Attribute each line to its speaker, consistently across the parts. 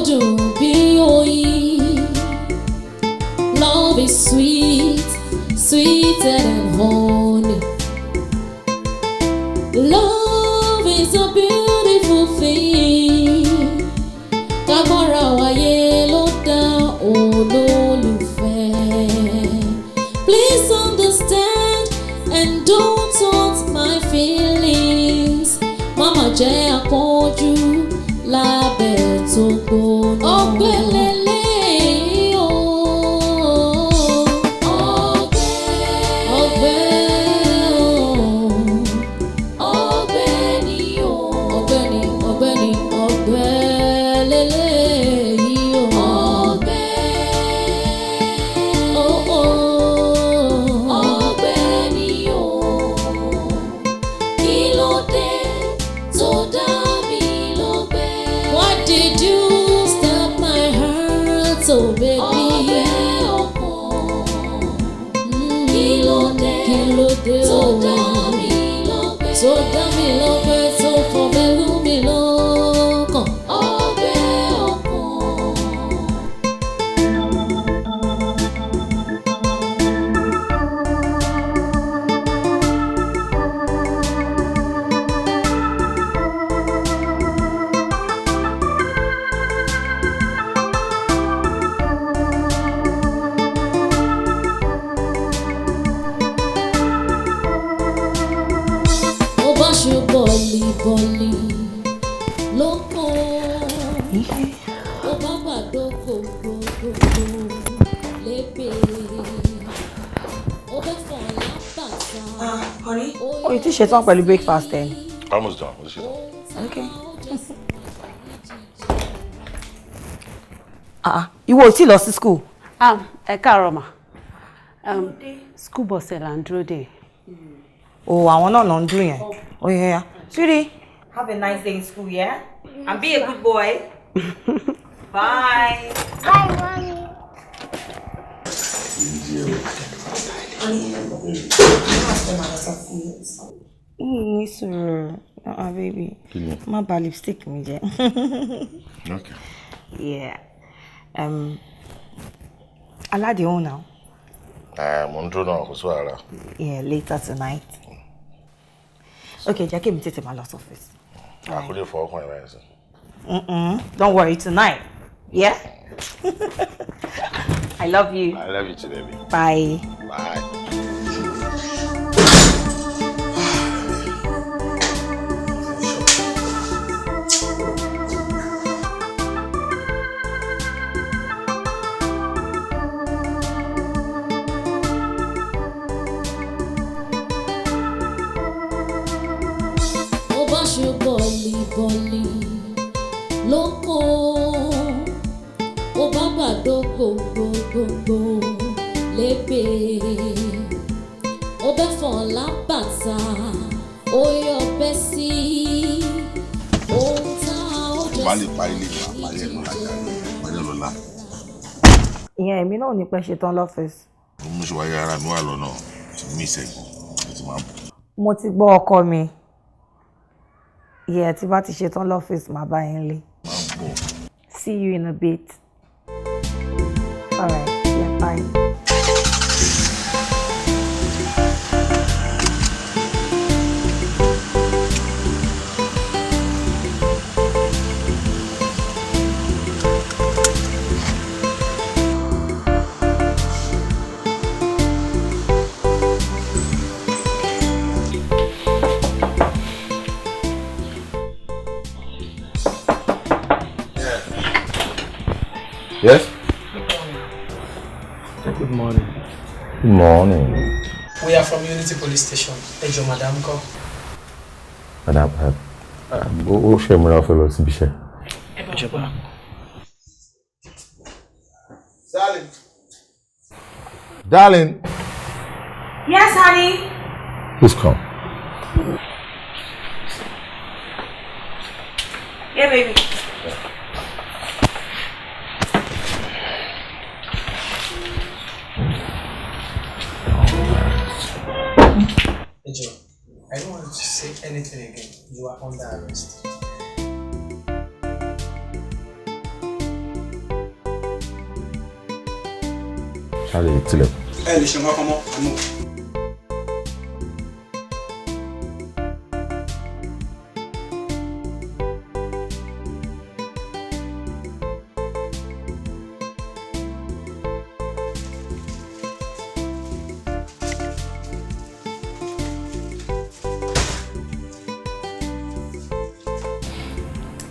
Speaker 1: dùn bí oyin. Love is sweet, sweeter than honey. Love is a beautiful thing. Ká gbọ́ra wáyé ló dá olólùfẹ́. Please understand and don't hurt my feelings. Mama jẹ́ àpọ́njú lábẹ́ tó gbóná. Ọ̀gbẹ́lẹ̀lẹ̀ o. Ọ̀gbẹ́ ọ̀gbẹ́ o. Ọ̀gbẹ́ni o. Ọ̀gbẹ́ni ọ̀gbẹ́ni ọ̀gbẹ́lẹ̀lẹ̀ yìí o. Ọ̀gbẹ́ o o. Ọ̀gbẹ́ni o. Kí ló dé tó dá mi lọ́gbẹ́? Why did you stop my heart, oh baby? Ọgbẹ́ ọkàn. Kí ló dé kí ló dé tó dá mi lọ́gbẹ́? Tó dá mi lọ́gbẹ́ tó fọbẹ́ lú mi lọ́kàn. Ọgbẹ́ ọkàn. Ó bá ṣe bọ̀lì bọ̀lì lóko, ó bá gbàdo gbogbogbò lébè, ó bẹ́ fọ̀ lábàtà.
Speaker 2: Honey? Oh, you ti ṣetán pẹ̀lú breakfast then?
Speaker 3: Almost done. Mo ti ṣetán.
Speaker 2: Okay. Ah, ìwọ ò tí lọ sí school.
Speaker 4: Ẹ káàárọ̀ mà. School bus ẹ̀ là ń dúró dè.
Speaker 2: Oh, àwọn náà ló ń dùn yẹn. Oh yeah, yeah. Sweetie. Have a nice day in school, yeah? And be a good boy. Bye.
Speaker 5: Bye, mommy.
Speaker 2: Honey, ní sùúrù. Ah, baby.
Speaker 3: Kí ni?
Speaker 2: Má bà lipstick mi jẹ́.
Speaker 3: Okay.
Speaker 2: Yeah. Aládéhùn now.
Speaker 3: Ẹ mo ń dúró náà, kò sí wàhálà.
Speaker 2: Yeah, later tonight. Okay, jẹ́ kí èmi tètè máa lọ sọ́fíìsì.
Speaker 3: Àkúlé fọ ọkàn ẹ̀ báyìí sí.
Speaker 2: Don't worry, tonight. Yeah? I love you.
Speaker 3: I love you too, baby.
Speaker 2: Bye.
Speaker 3: Bye.
Speaker 1: Ó bá ṣe bọ̀lì bọ̀lì lóko, ó bá gbàdo gbogbogbò lébè, ó bẹ́ fọ̀ lábàtà, ó yọ bẹ́ sí ohun tá ó jẹ.
Speaker 3: Bá lè parí lè máa parí ẹ̀ lọ́la jáde, parí ẹ̀ lọ́la.
Speaker 2: Ìyẹn èmi náà ò ní pẹ́ ṣetán lọ́fíìsì.
Speaker 3: Mo mú ṣe wáyé ara mi wà lọ́nà tí mí ìṣẹ́gun mo ti máa bọ̀.
Speaker 2: Mo ti gbọ́ ọkọ mi. Yeah, tí bá ti ṣetán lọ́fíìsì, màá bá yín lé.
Speaker 3: Máa bọ̀.
Speaker 2: See you in a bit. All right, yeah, bye.
Speaker 3: Yes?
Speaker 6: Good morning.
Speaker 3: Good morning.
Speaker 6: We are from Unity Police Station. Ẹ jọ̀ọ́, madam ńkọ́?
Speaker 3: Madam, ó ṣe múra fẹ́ lọ síbi iṣẹ́.
Speaker 6: Ìjọba.
Speaker 3: Darling. Darling.
Speaker 2: Yes, honey.
Speaker 3: Please come.
Speaker 2: Yeah, baby.
Speaker 6: Ẹ jọ̀ọ́, I don't want you to say anything again. You are under arrest.
Speaker 3: Ṣá lè tilẹ̀kùn.
Speaker 6: Ẹ lè ṣe nǹkan kan mọ́, àmọ́.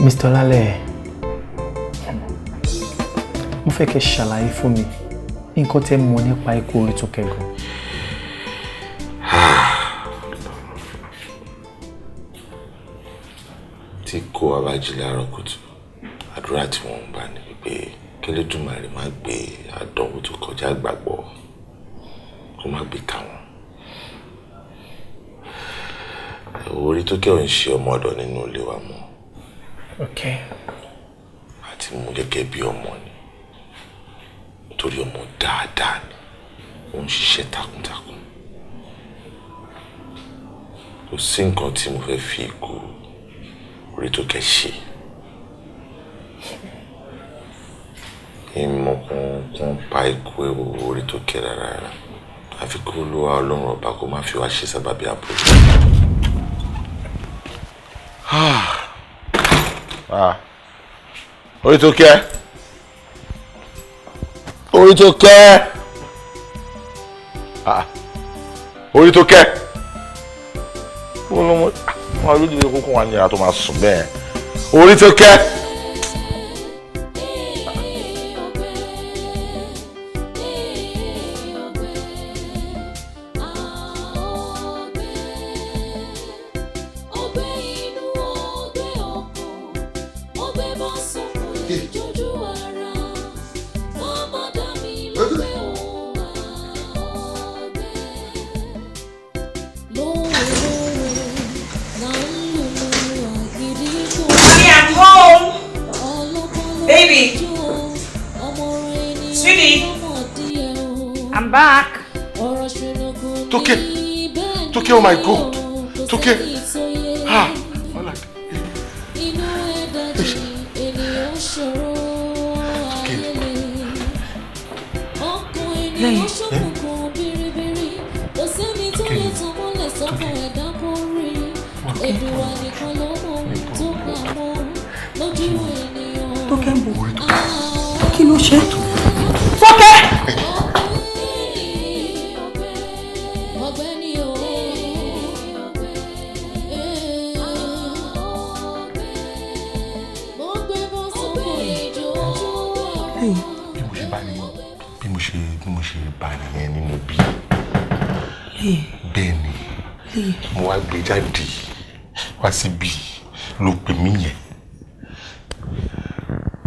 Speaker 5: Mr. Lale, mo fẹ́ kẹ́ ṣàlàyé fún mi nǹkan tẹ́ mọ̀ nípa ikú Orítókẹ́ gan.
Speaker 3: Tí kò wá bá jí láàárọ̀ kùtù, àdúrà tí wọ́n ń bá ní wípé k'Elédùmarè má gbé àdánwò tó kọjá ìgbàgbọ́, kó má gbé ká wọn. Orítókẹ́ ò ń ṣe ọmọ ọ̀dọ̀ nínú ilé wa mọ́.
Speaker 5: Okay.
Speaker 3: Àti mú gẹ́gẹ́ bí ọmọ ni, torí ọmọ dáadáa ni, ó ń ṣiṣẹ́ takuntakun. Kò sí nǹkan tí mo fẹ́ fi ikú Orítókẹ́ ṣe. Ìmọ̀ kan pa ikú Orítókẹ́ rárá, àfi kó Olúwa Ọlọ́run ọba kó má fi wá ṣe sábàbí àbúrò. Ah. Orítókẹ́. Orítókẹ́. Ah. Orítókẹ́. Wọ́n lọ́mọ wọn lójú ilé kókó wọn ní yàrá tó máa sùn bẹ́ẹ̀. Orítókẹ́.
Speaker 2: I'm back.
Speaker 3: Tókẹ́, Tókẹ́, oh my God, Tókẹ́, ah, ọ̀la. Tókẹ́.
Speaker 2: Lẹ́yìn.
Speaker 3: Tókẹ́.
Speaker 2: Tókẹ́ ń bọ̀. Kí ló ṣe? Tókẹ́!
Speaker 3: Bí mo ṣe bá nìyẹn nínú bí. Bẹ́ẹ̀ ni, mo wá gbé jáde wá síbí ló pè mí yẹn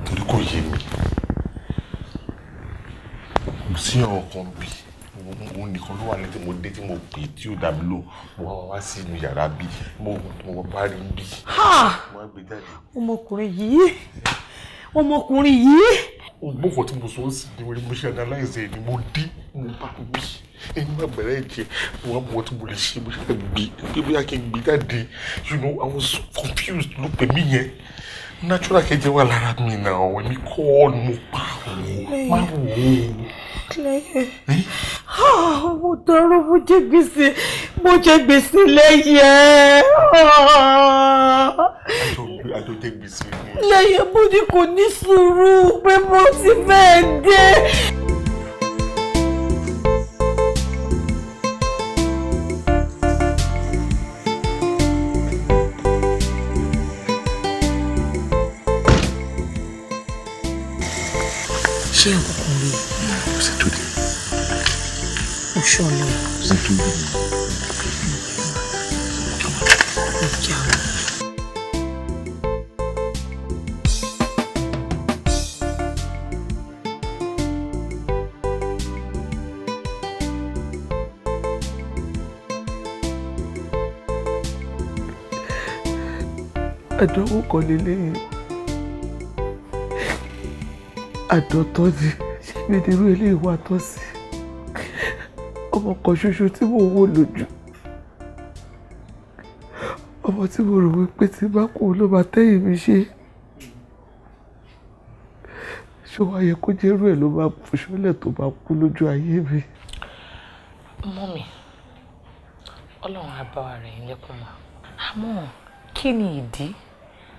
Speaker 3: torí kò yé mi. Kò sí ọ̀rọ̀ kan bí òun nìkan ló wà ní tí mo dé tí mo pè tí ò dá mi lò. Mo wá wá sí inú yàrá bí mo bá rí bí. Mo wá gbé jáde.
Speaker 2: Ọmọkùnrin yìí, ọmọkùnrin yìí.
Speaker 3: Ògbófò tí mo sọ ó sì ní mo ṣe analyze ni mo dé mo bá bí ẹni máa bẹ̀rẹ̀ ẹ̀jẹ̀ mo wá mọ̀ tí mo lè ṣe mo ṣe gbé pé bóyá kí n gbé jáde. You know, I was so confused ló pè mí yẹn. Natural kẹjẹ wà lára mi náà, èmi kọ́ ni mo pa òun má wò ó.
Speaker 2: Mo dọ̀rọ̀ mo jẹ gbèsè, mo jẹ gbèsè lẹ́yẹ.
Speaker 3: Àjọ jẹ gbèsè ni.
Speaker 2: Lẹ́yẹ mo ní kò ní sùúrù pé mo ti fẹ́ dé. Ṣé nǹkan rí?
Speaker 3: Kò sí tó dé.
Speaker 2: Ó ṣọlọ.
Speaker 3: Kò sí tó dé.
Speaker 2: Ìjà.
Speaker 7: Àdánwò kan lélẹ́yìn. Àdọ̀tọ́ ni ṣé mi ní irú eléyìí wà tọ́ sí? Ọmọ kan ṣoṣo tí mò ń wò lójú. Ọmọ tí mo rò wípé tí bá kú ló máa tẹ́yìn mi ṣe. Ṣé wàá yẹ kó jẹ́rú ẹ̀ ló máa fòṣọ́lẹ̀ tó máa kú lójú ayé mi?
Speaker 8: Mummy, Ọlọ́run á bá wa rẹ̀ yín lẹ́kún mọ́. Àmọ́ kí ni ìdí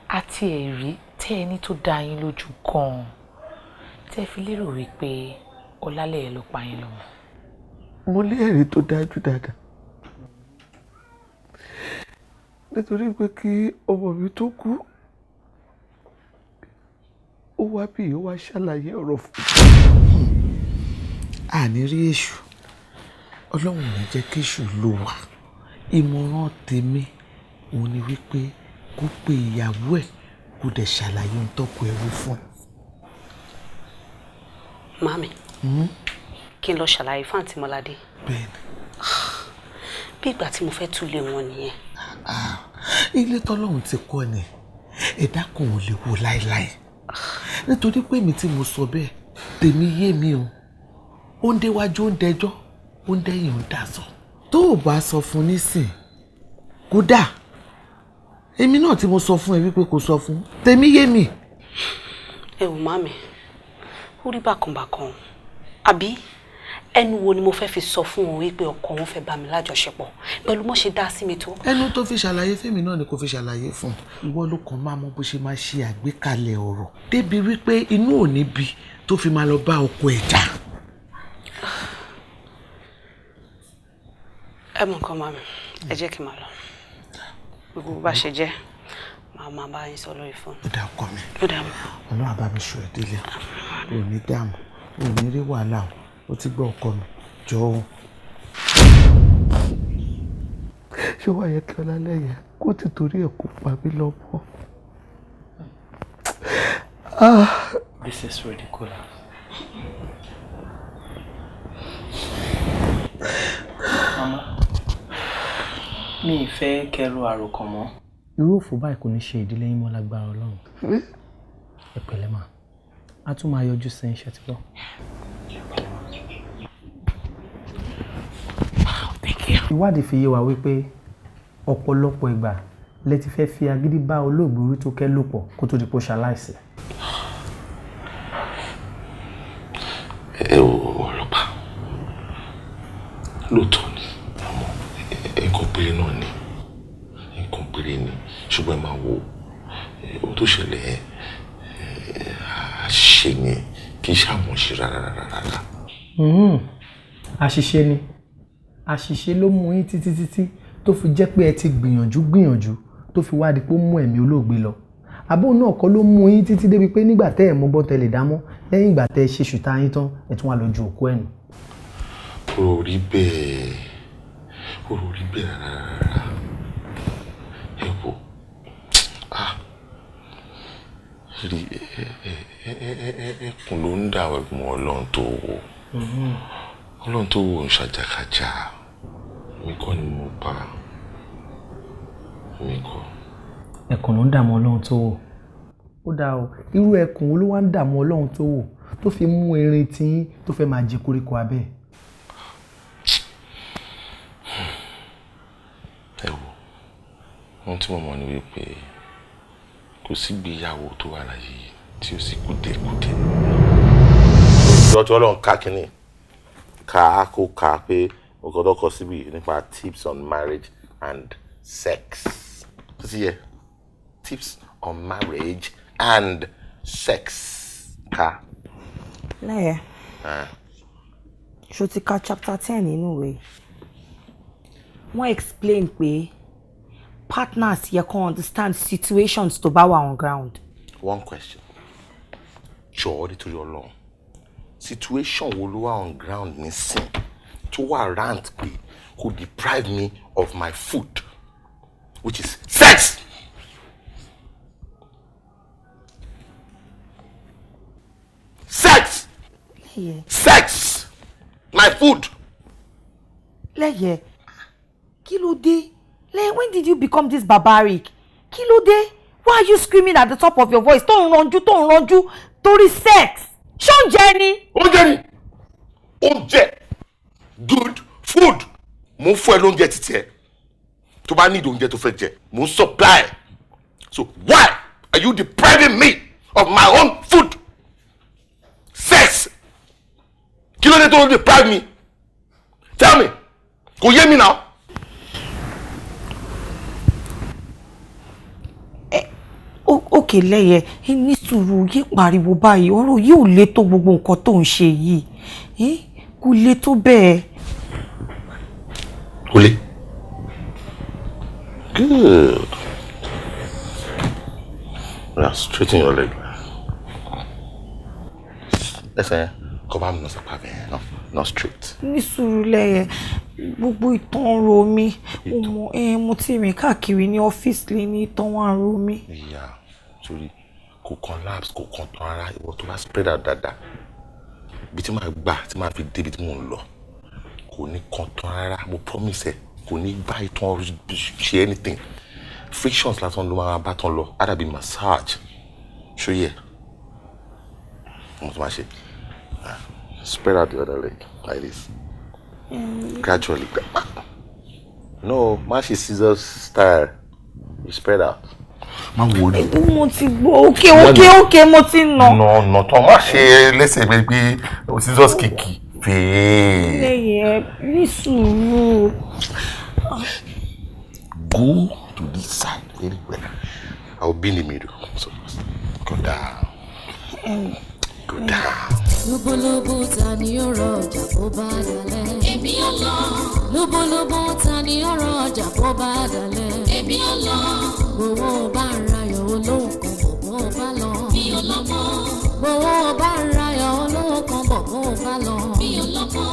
Speaker 8: àti ẹ̀rí tẹ́ ẹni tó dá yín lójú gan-an tẹ́ fi lérò wípé Ọlálẹ́yẹ ló pa yín lọ́mọ?
Speaker 7: Mo ní ẹ̀rí tó dájú dáadáa. Nítorí pé kí ọmọ mi tó kú, ó wá bí ó wá ṣàlàyé ọ̀rọ̀ fún mi.
Speaker 9: Àní rí èṣù, Ọlọ́run ò ní jẹ́ kéṣù lò wá. Ìmọ̀ràn tèmi òun ni wípé kó pe ìyàwó ẹ̀, kó dẹ̀ ṣàlàyé ohun tọ́kọ ẹ̀ wí fún ẹ.
Speaker 4: Mami, kí n lọ ṣàlàyé fún àǹtí Mọ́ládé.
Speaker 9: Bẹ́ẹ̀ni.
Speaker 4: Bí ìgbà tí mo fẹ́ túlé wọn nìyẹn.
Speaker 9: Ilé tọ́lọ́run ti kọ́ ni ẹ̀dá kan ò lè wó láéláé. Nítorí pé èmi tí mo sọ bẹ́ẹ̀, tèmi yé mi o. Ó ń déwájú, ó ń dẹjọ́, ó ń dẹ́yìn, ó ń dàsọ. Tó o bá sọ fún nísìn, kódà èmi náà tí mo sọ fún ẹ wípé kò sọ fún, tèmi yé mi.
Speaker 4: Ẹ wò mami, ó rí bákan bákan. Àbí ẹnu wo ni mo fẹ́ fi sọ fún òun wípé ọkọ òun fẹ́ bá mi lájọṣepọ̀ pẹ̀lú mọ́ ṣe dá sí mi tó?
Speaker 9: Ẹnu tó fi ṣàlàyé fẹ́mi náà ni kò fi ṣàlàyé fún un. Ìwọ ló kàn máa mọ bó ṣe máa ṣe àgbékalẹ̀ ọ̀rọ̀ débi wípé inú ò ní bí tó fi máa lọ bá ọkọ ẹ̀ jà.
Speaker 4: Ẹ mọ nǹkan mami, ẹ jẹ́ kí n máa lọ. Gbogbo bá ṣe jẹ́, màá máa bá yín sọ lórí fóònù.
Speaker 9: Ó dà ọkọ mi.
Speaker 4: Ó dà mọ́.
Speaker 9: Ọlọ́run á bá mi ṣọ́ ẹ délé. Ò ní dààmú, ò ní rí wàhálà o. Ó ti gbọ́ ọkọ mi, jọ̀ọ́.
Speaker 7: Ṣé wàá yẹ kí Ọlálẹ́yẹ kó ti torí ẹ̀ kó pa mí lọ́mọ?
Speaker 5: This is ridiculous. Mama, mi ì fẹ́ kẹrù àròkàn mọ́. Irú òfò báyìí kò ní ṣe ìdílé yín mọ́ lágbára Ọlọ́run. Ẹ pẹ̀lẹ́ mà, a tún máa yọjú sí iṣẹ́ tí gbọ́. Ìwádìí fi yé wa wípé ọ̀pọ̀lọpọ̀ ìgbà lẹ ti fẹ́ fi agídí bá olóògbé Orítókẹ́ lò pọ̀ kó tó di pé ó ṣaláìsí.
Speaker 3: Ẹ ò ọlọ́pàá, lóòótọ́ ni, àmọ́ nǹkan péré náà ni, nǹkan péré ni, ṣùgbọ́n ẹ máa wo ohun tó ṣẹlẹ̀ àṣìṣe ni, kì í ṣàmọ̀ṣe rárá rárá.
Speaker 5: Àṣìṣe ni, àṣìṣe ló mú yín títí títí tó fi jẹ́ pé ẹ ti gbìyànjú gbìyànjú tó fi wá di pé ó mú ẹ̀mí olóògbé lọ. Àbó náà kọ́ ló mú yín títí débi pé nígbà tẹ́ ẹ̀ mú bọ́ tẹ́ lè dámọ́, lẹ́yìn ìgbà tẹ́ ẹ ṣe ṣùtá yín tán, ẹ tún wá lọ ju òkú ẹ̀ nù.
Speaker 3: Kò rí bẹ́ẹ̀, kò rí bẹ́ẹ̀ rárá. Ẹ wò, rí ẹkùn ló ń dà ẹ̀gbọ́n Ọlọ́run tó wò. Ọlọ́run tó wò ń ṣàjàkàjà. Mi kọ́ ni mo pa. Mi kọ́.
Speaker 5: Ẹkùn ló ń dààmú Ọlọ́run tó wò. Ó dáa o, irú ẹkùn wo ló wá ń dààmú Ọlọ́run tó wò tó fi mú erin tiyín tó fẹ́ máa jẹ koríko abẹ́?
Speaker 3: Ẹ wò, ohun tí mo mọ̀ ni wípé kò sí ìgbéyàwó tó wà láyé tí ó sì kùdẹ̀kùdẹ̀. Ìjọ tí Ọlọ́run ká kínní ká kó ká pé ọkọ̀ tó kọ síbi nípa tips on marriage and sex. Tó ti yẹ, tips on marriage and sex ká.
Speaker 2: Lẹ́yẹ̀, ṣo ti ka chapter 10 nínú ìwé? Wọ́n explain pé partners yẹ kó understand situations tó bá wà on ground.
Speaker 3: One question. Jọ̀ọ́ nítorí Ọlọ́run, situation wo ló wà on ground nísìn tó wà rant pé kò deprive me of my food, which is sex? Sex!
Speaker 2: Lẹ́yẹ̀.
Speaker 3: Sex! My food!
Speaker 2: Lẹ́yẹ̀, kí ló dé? Lẹ́yẹ̀, when did you become this barbaric? Kí ló dé? Why are you screaming at the top of your voice? Tó ń ranjú, tó ń ranjú torí sex. Ṣé oúnjẹ ni?
Speaker 3: Oúnjẹ ni. Oúnjẹ. Good food. Mo ń fún ẹ lóúnjẹ títí ẹ. Tó bá need oúnjẹ tó fẹ́ jẹ, mo ń supply. So why are you depriving me of my own food? Kí ló dé tó ń deprive me? Tell me. Kò yé mi now.
Speaker 2: Okay Lẹ́yẹ, ní sùúrù, yé pariwo báyìí, ọ̀rọ̀ yìí ò le tó gbogbo nǹkan tó ń ṣe yìí. Kò le tó bẹ́ẹ̀.
Speaker 3: Kò le. Good. Now straighten your leg. Ẹsẹ̀ kọ́ bá mi nà sápá bẹ́ẹ̀ náà, not straight.
Speaker 2: Ní sùúrù Lẹ́yẹ, gbogbo ìtàn ro mi, mo ti rìn káàkiri ní ọ́fíìsì lé ní ìtàn wà ro mi.
Speaker 3: Ìyá torí kò collapse, kò kàn tán ara, ìwọ tó bá spread out dáadáa, ibi tí màá gbà tí màá fi débi tí mò ń lọ kò ní kàn tán rárá, mo promise ẹ, kò ní bá ìtàn ṣe anything. Frictions lásán ló máa bá tán lọ, á dàbí massage. Ṣó yẹ? Mo tún máa ṣe. Spread out the other leg like this. Gradually. No, má ṣe scissors style. You spread out. Má wo ni.
Speaker 2: Mo ti gbọ́, okay, mo ti nà.
Speaker 3: Nà tán, má ṣe lẹ́sẹ̀ pé scissors kìkì. Fèé.
Speaker 2: Lẹ́yẹ, ní sùúrù.
Speaker 3: Go to this side very well. I will be in the middle. So go down. Go down.
Speaker 1: Lúbúlúbú ta ni ó rọ ọjà bó bá dalẹ̀. Èmi ò lọ. Lúbúlúbú ta ni ó rọ ọjà bó bá dalẹ̀. Èmi ò lọ. Gbowó bá ń rayọ̀ olóhùn kan bọ̀ bó bá lọ. Mi ò lọ mọ́. Gbowó bá ń rayọ̀ olóhùn kan bọ̀ bó bá lọ. Mi ò lọ mọ́.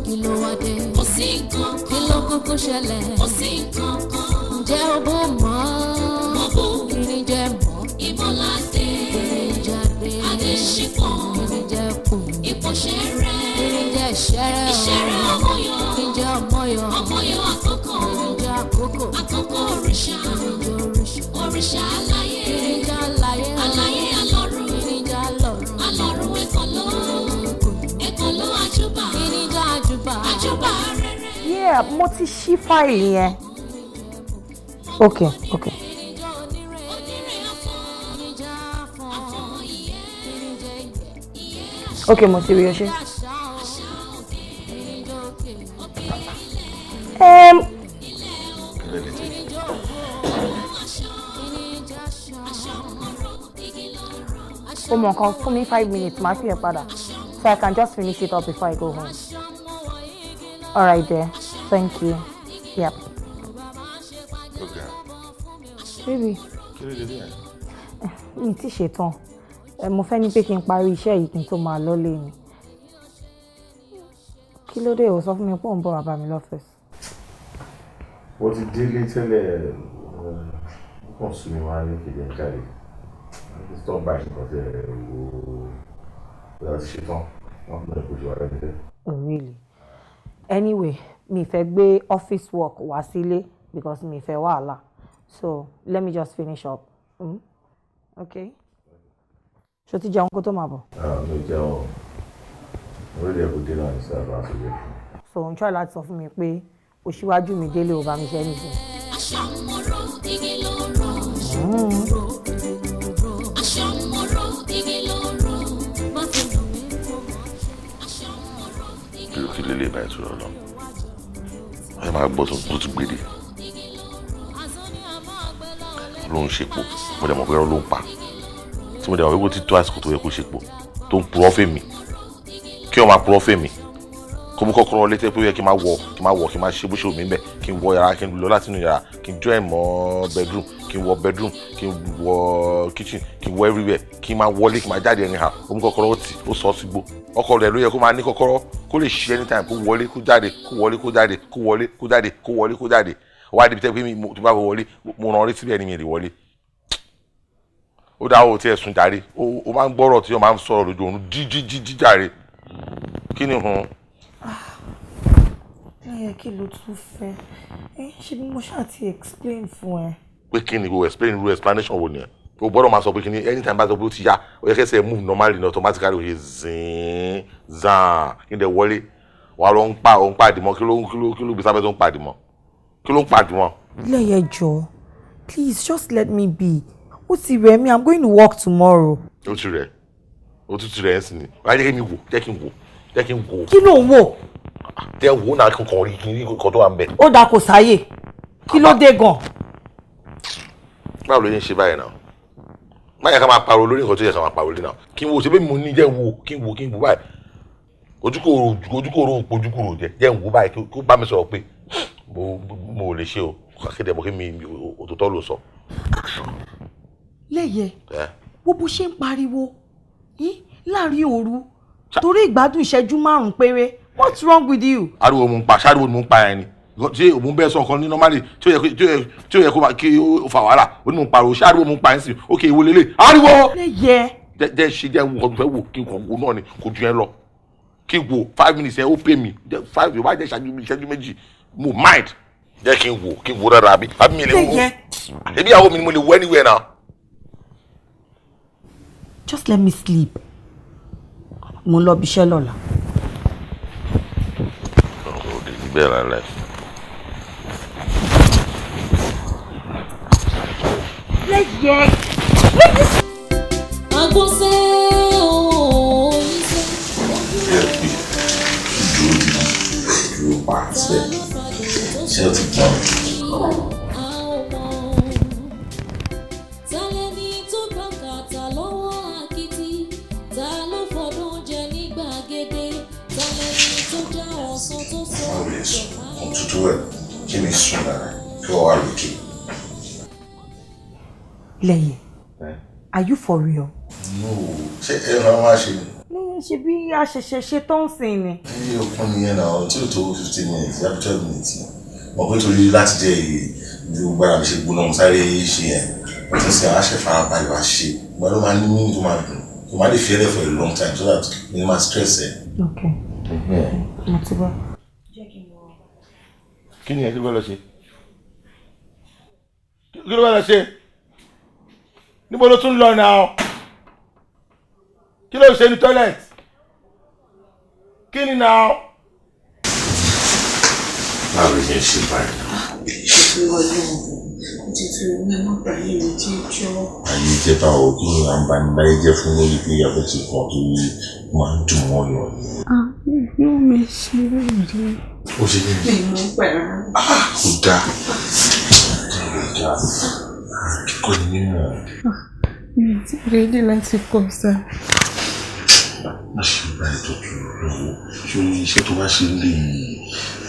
Speaker 1: Kí ló wá dé? Kò sí nǹkan kan. Kí ló kúkú ṣẹlẹ̀? Kò sí nǹkan kan. Ǹjẹ́ o bó mọ́? Mo bó. Kí ni jẹ́ mọ́? Ìmọ̀ládé. Kí ni jáde? Adéṣípọ̀. Kí ni jẹ́ kù? Ìpọ̀ṣẹ́rẹ́. Kí ni jẹ́ ṣẹ́rẹ́? Ìṣẹ́rẹ́ ọmọyọ. Kí ni jẹ́ ọmọyọ? Ọmọyọ àkókò. Kí ni jẹ́ àkókò? Àkókò òrìṣà. Kí ni jẹ́ òrìṣà? Òrìṣà aláyé. Kí ni jẹ́ aláyé? Aláyé alọ́run. Kí ni jẹ́ alọ́run? Alọ́run ẹ̀kọ́ló. Ẹ̀kọ́ló àjùbà. Kí ni jẹ́ àjùbà? Àjùbà rere.
Speaker 2: Yeah, mo ti ṣí fáìlì yẹn. Okay. Okay, mo ti rí o ṣe. Ó mọ nǹkan, fún mi 5 minutes, màá fi ẹ̀ padà. So I can just finish it up before I go home. All right there. Thank you. Yep.
Speaker 3: Okay.
Speaker 2: Baby.
Speaker 3: Kí ló dé bí ẹ?
Speaker 2: Mi ti ṣetán. Mo fẹ́ ní pé kí n parí iṣẹ́ yìí kí n tó máa lọ́lé ni. Kí ló dé, o sọ fún mi pé ò ń bọ̀ wá bá mi lọ́fíìsì?
Speaker 3: Mo ti délé tẹ́lẹ̀, kàn sún mi wá ní kejì ń jáde. Stop by nǹkan tí ẹ wò ó láti ṣetán. Wọ́n fún mi kò ṣe wà lẹ́nu tẹ́lẹ̀.
Speaker 2: Oh really? Anyway, mi fẹ́ gbé office work wá sílé because mi fẹ́ wàhálà. So let me just finish up. Mm? Okay. Ṣo ti jẹun kó tó máa bọ̀?
Speaker 3: Mi ò jẹun. Mo rí ẹ̀kú dé náà ní sábà àti ìwé.
Speaker 2: So n try láti sọ fún mi pé o ṣíwájú mi délé o bá mi ṣe anything.
Speaker 1: Aṣọ mọ̀rọ̀ igi ló rọ̀. Aṣọ mọ̀rọ̀ igi ló rọ̀. Má fi lù mí kó mọ̀ ṣe. Aṣọ mọ̀rọ̀ igi
Speaker 3: Kí ló lè báyìí tó lọ lọ? Ẹ máa gbọ́ tó tún gbèdé. Ló ń ṣepò, mo dẹ̀ mọ̀ pé ló ń pa. Tí mo dẹ̀ mọ̀ pé kó ti tó àsìkò tó yẹ kó ṣepò, tó ń purọ́ fèmí. Kí wọ́n máa purọ́ fèmí. Kó mú kọ́kọ́rọ́ létí pé ó yẹ kí n máa wọ̀, kí n máa wọ̀, kí n máa ṣe bó ṣe wù mí bẹ̀, kí n wọ yàrá, kí n lọ láti inú yàrá, kí n join mọ́ bedroom, kí n wọ bedroom, kí n wọ kitchen, kí n wọ everywhere, kí n máa wọlé, kí n máa jáde anyhow. Ó mú kọ́kọ́rọ́, ó tì, ó sọ sígbó. Ọkọ rẹ̀ ló yẹ kó máa ní kọ́kọ́rọ́, kó lè ṣe anytime, kó wọlé, kó jáde, kó wọlé, kó jáde, kó wọlé, kó jáde, kó wọlé, kó jáde. Wá débi tẹ́ pé mi tó bá wọlé, mo rán létí bẹ́ẹ̀ ni mi lè wọlé. Ó dá o tí ẹ sùn jàre, ó máa ń gbọ́rọ̀ tí ó máa ń sọ̀rọ̀ lójú oorun jíjíjíjí jàre. Kí ni hun?
Speaker 2: Lẹ́yẹ, kí ló tún fẹ́? Ṣé bí mo ṣáà ti explain fún ẹ?
Speaker 3: Pé kí ni kò explain? Irú explanation wo ni ẹ? O gbọ́dọ̀ máa sọ pé kí ni. Anytime bá sọ pé ó ti yá, ó yẹ kẹsẹ̀ move normally ní automatically, ó ṣe zin zan, kí n dẹ̀ wọlé. Wà á lọ ń pa òun pàdé mọ́. Kí ló gbé sábẹ́ tó ń pàdé mọ́? Kí ló ń pàdé mọ́?
Speaker 2: Lẹ́yẹ, jọ̀ọ́, please just let me be. Ó ti rẹ̀ mí, I'm going to work tomorrow.
Speaker 3: Ó ti rẹ̀, ó tún ti rẹ̀ ẹ́ sì ni. Wàá jẹ́ kí mi wò, jẹ́ kí n wò. Jẹ́ kí n wò.
Speaker 2: Kí ló ń wò?
Speaker 3: Jẹ́ wò náà kí n kàn rí kí n rí nǹkan tó wà ń bẹ̀.
Speaker 2: Ó dáa, kò sáyè. Kí ló dé gan?
Speaker 3: Báwo ló yẹn ṣe báyìí náà? Má yẹ ká máa pariwo lórí nǹkan tó yẹ ká máa pariwo lé náà. Kí n wo ṣe bí mo ní, jẹ́ n wo, kí n wo, kí n wo báyìí. Ojúkòrò, ojúkòrò, ojúkòrò, jẹ́ n wo báyìí kó bá mi sọ̀rọ̀ pé mo ò lè ṣe o. Kéde mọ̀ kí mi òtútọ́ ló sọ.
Speaker 2: Lẹ́yẹ, wo bó ṣe ń pariwo láàrin òru torí ìgbádùn ìṣẹ́jú 5 péré. What's wrong with you?
Speaker 3: Ariwo mo ń pa, ṣáàriwo mo ń pa ẹni ṣé òun bẹ́ẹ̀ sọ nǹkan ní normally tí ó yẹ kó kí ó fa wàhálà, ó ní mo ń pariwo, ṣáàriwo mo ń pa ẹ̀ sí. Ok, ìwo lélẹ̀ ariwo.
Speaker 2: Lẹ́yẹ.
Speaker 3: Jẹ́ ṣe jẹ́ wo ọdún fẹ́ wò kí n kàn wo náà ni, kò ju ẹ lọ. Kí n wo 5 minutes ẹ ó pè mí five, yóò bá jẹ́ ìṣẹ́jú 2 mo mind. Jẹ́ kí n wò, kí n wò rárá, àbí mi lè wo ebi ìyàwó mi ni mo lè wo anywhere now.
Speaker 2: Just let me sleep. Mo ń lọ ibiṣẹ́ lọ́la.
Speaker 3: Bẹ́ẹ̀ lálẹ́.
Speaker 2: Lẹ́yẹ.
Speaker 1: Àgbọ̀nsẹ̀ ooo.
Speaker 10: Dúró pa síbẹ̀, ṣé o ti gbọ́n?
Speaker 1: Tálẹ́ni tó gbà kàtà lọ́wọ́ àkìtì? Ta ló fọdún jẹ ní gbàgede? Tálẹ́ni tó já ọ̀sán tó sọ?
Speaker 10: Báwo lè sùn? Kò tútù ẹ̀ kí mi sùn lára kí wọ́n wá lókè.
Speaker 2: Lẹ́yẹ, are you for real?
Speaker 10: No, ṣé ẹ máa wá ṣe ni?
Speaker 2: Lẹ́yìn, ṣe bí a ṣẹ̀ṣẹ̀ ṣe tó ń sìn ni.
Speaker 10: Ẹyẹ okun nìyẹn náà tí ò tó 15 minutes yàtọ̀ 12 minutes. Mọ̀ pé torí láti jẹ́ èyí bí gbogbo ara mi ṣe gbóná, mo sáré ṣe yẹn. Wọ́n ti ń sin àṣẹ farabalẹ̀ wá ṣe. Ìgbà ló máa ní mímú tó máa dùn. Tó máa lè fi ẹlẹ́ for a long time so that mi ní máa stress ẹ.
Speaker 2: Ok, mo ti bọ́.
Speaker 3: Kí ni ẹ kí ló fẹ́ lọ ṣe? Kí ló fẹ́ lọ ṣe? Níbo ló tún lọ náà? Kí ló ṣe ní toilet? Kí ni náà?
Speaker 10: Báwo ló ṣe ń ṣe báyìí?
Speaker 11: Ṣètò Ọlọ́run, títí omi má bàyè mi jẹ́ jọ́.
Speaker 10: Ayé jẹ́ báwo? Kí ni à ń bá ní báyé jẹ́ fún lórí pé abẹ́ ti kàn tó máa ń dùn wọ́n yàn ni?
Speaker 11: Yóò mi ṣe rí.
Speaker 10: Ó ṣe kí ni?
Speaker 11: Mi mú pẹ̀lú.
Speaker 10: Kò dáa. Kò dáa. Kíkọ́ ni mímọ̀.
Speaker 11: Mi ti ready láti kọ̀ sá.
Speaker 10: Má ṣe báyìí, tọ́jú lọ́wọ́. Ṣé iṣẹ́ tó bá ṣe ń lè yìí,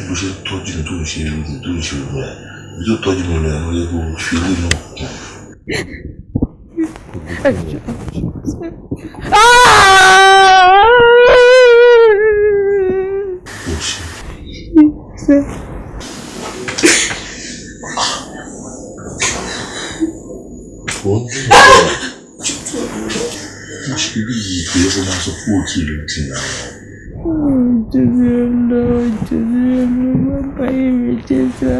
Speaker 10: bó ṣe ń tọ́jú mi, tó ń ṣe mi, tó ń ṣe òun ẹ̀, ibi tó tọ́jú mi lọ ẹ̀ ló yẹ kó fi ilé náà kún. Ó ṣe. Ó ń dùn mí. Má ṣe bí yìí, kò yẹ kó máa sọ fún òkè ló ti nà.
Speaker 11: Jésù lọ, Jésù lọ, má bàyè mi jẹ́ sá.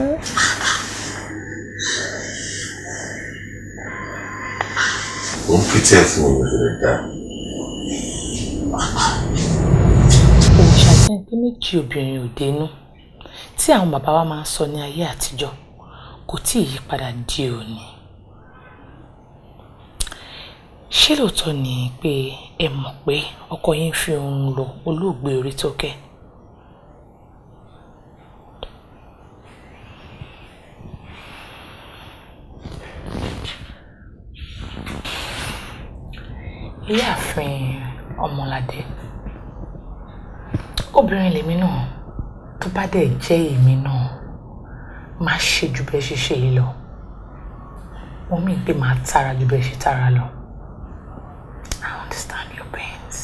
Speaker 10: Ó ń pretend fún mi lè dá.
Speaker 8: Òòṣà jẹ́ pé méjì obìnrin ò dénú tí àwọn bàbá wa máa ń sọ ní ayé àtijọ́ kò tí ì yí padà di òní. Ṣé lóòótọ́ ni pé ẹ mọ̀ pé ọkọ yín fi oorun lọ olóògbé Orítókẹ́? Ìyáàfin Ọmọládé, obìnrin lèmi náà, tó bá dẹ̀ jẹ́ èmi náà, máa ṣe ju bẹ́ẹ̀ ṣe ṣe yìí lọ. Mo mí pé máa tara ju bẹ́ẹ̀ ṣe tara lọ. I understand your pains.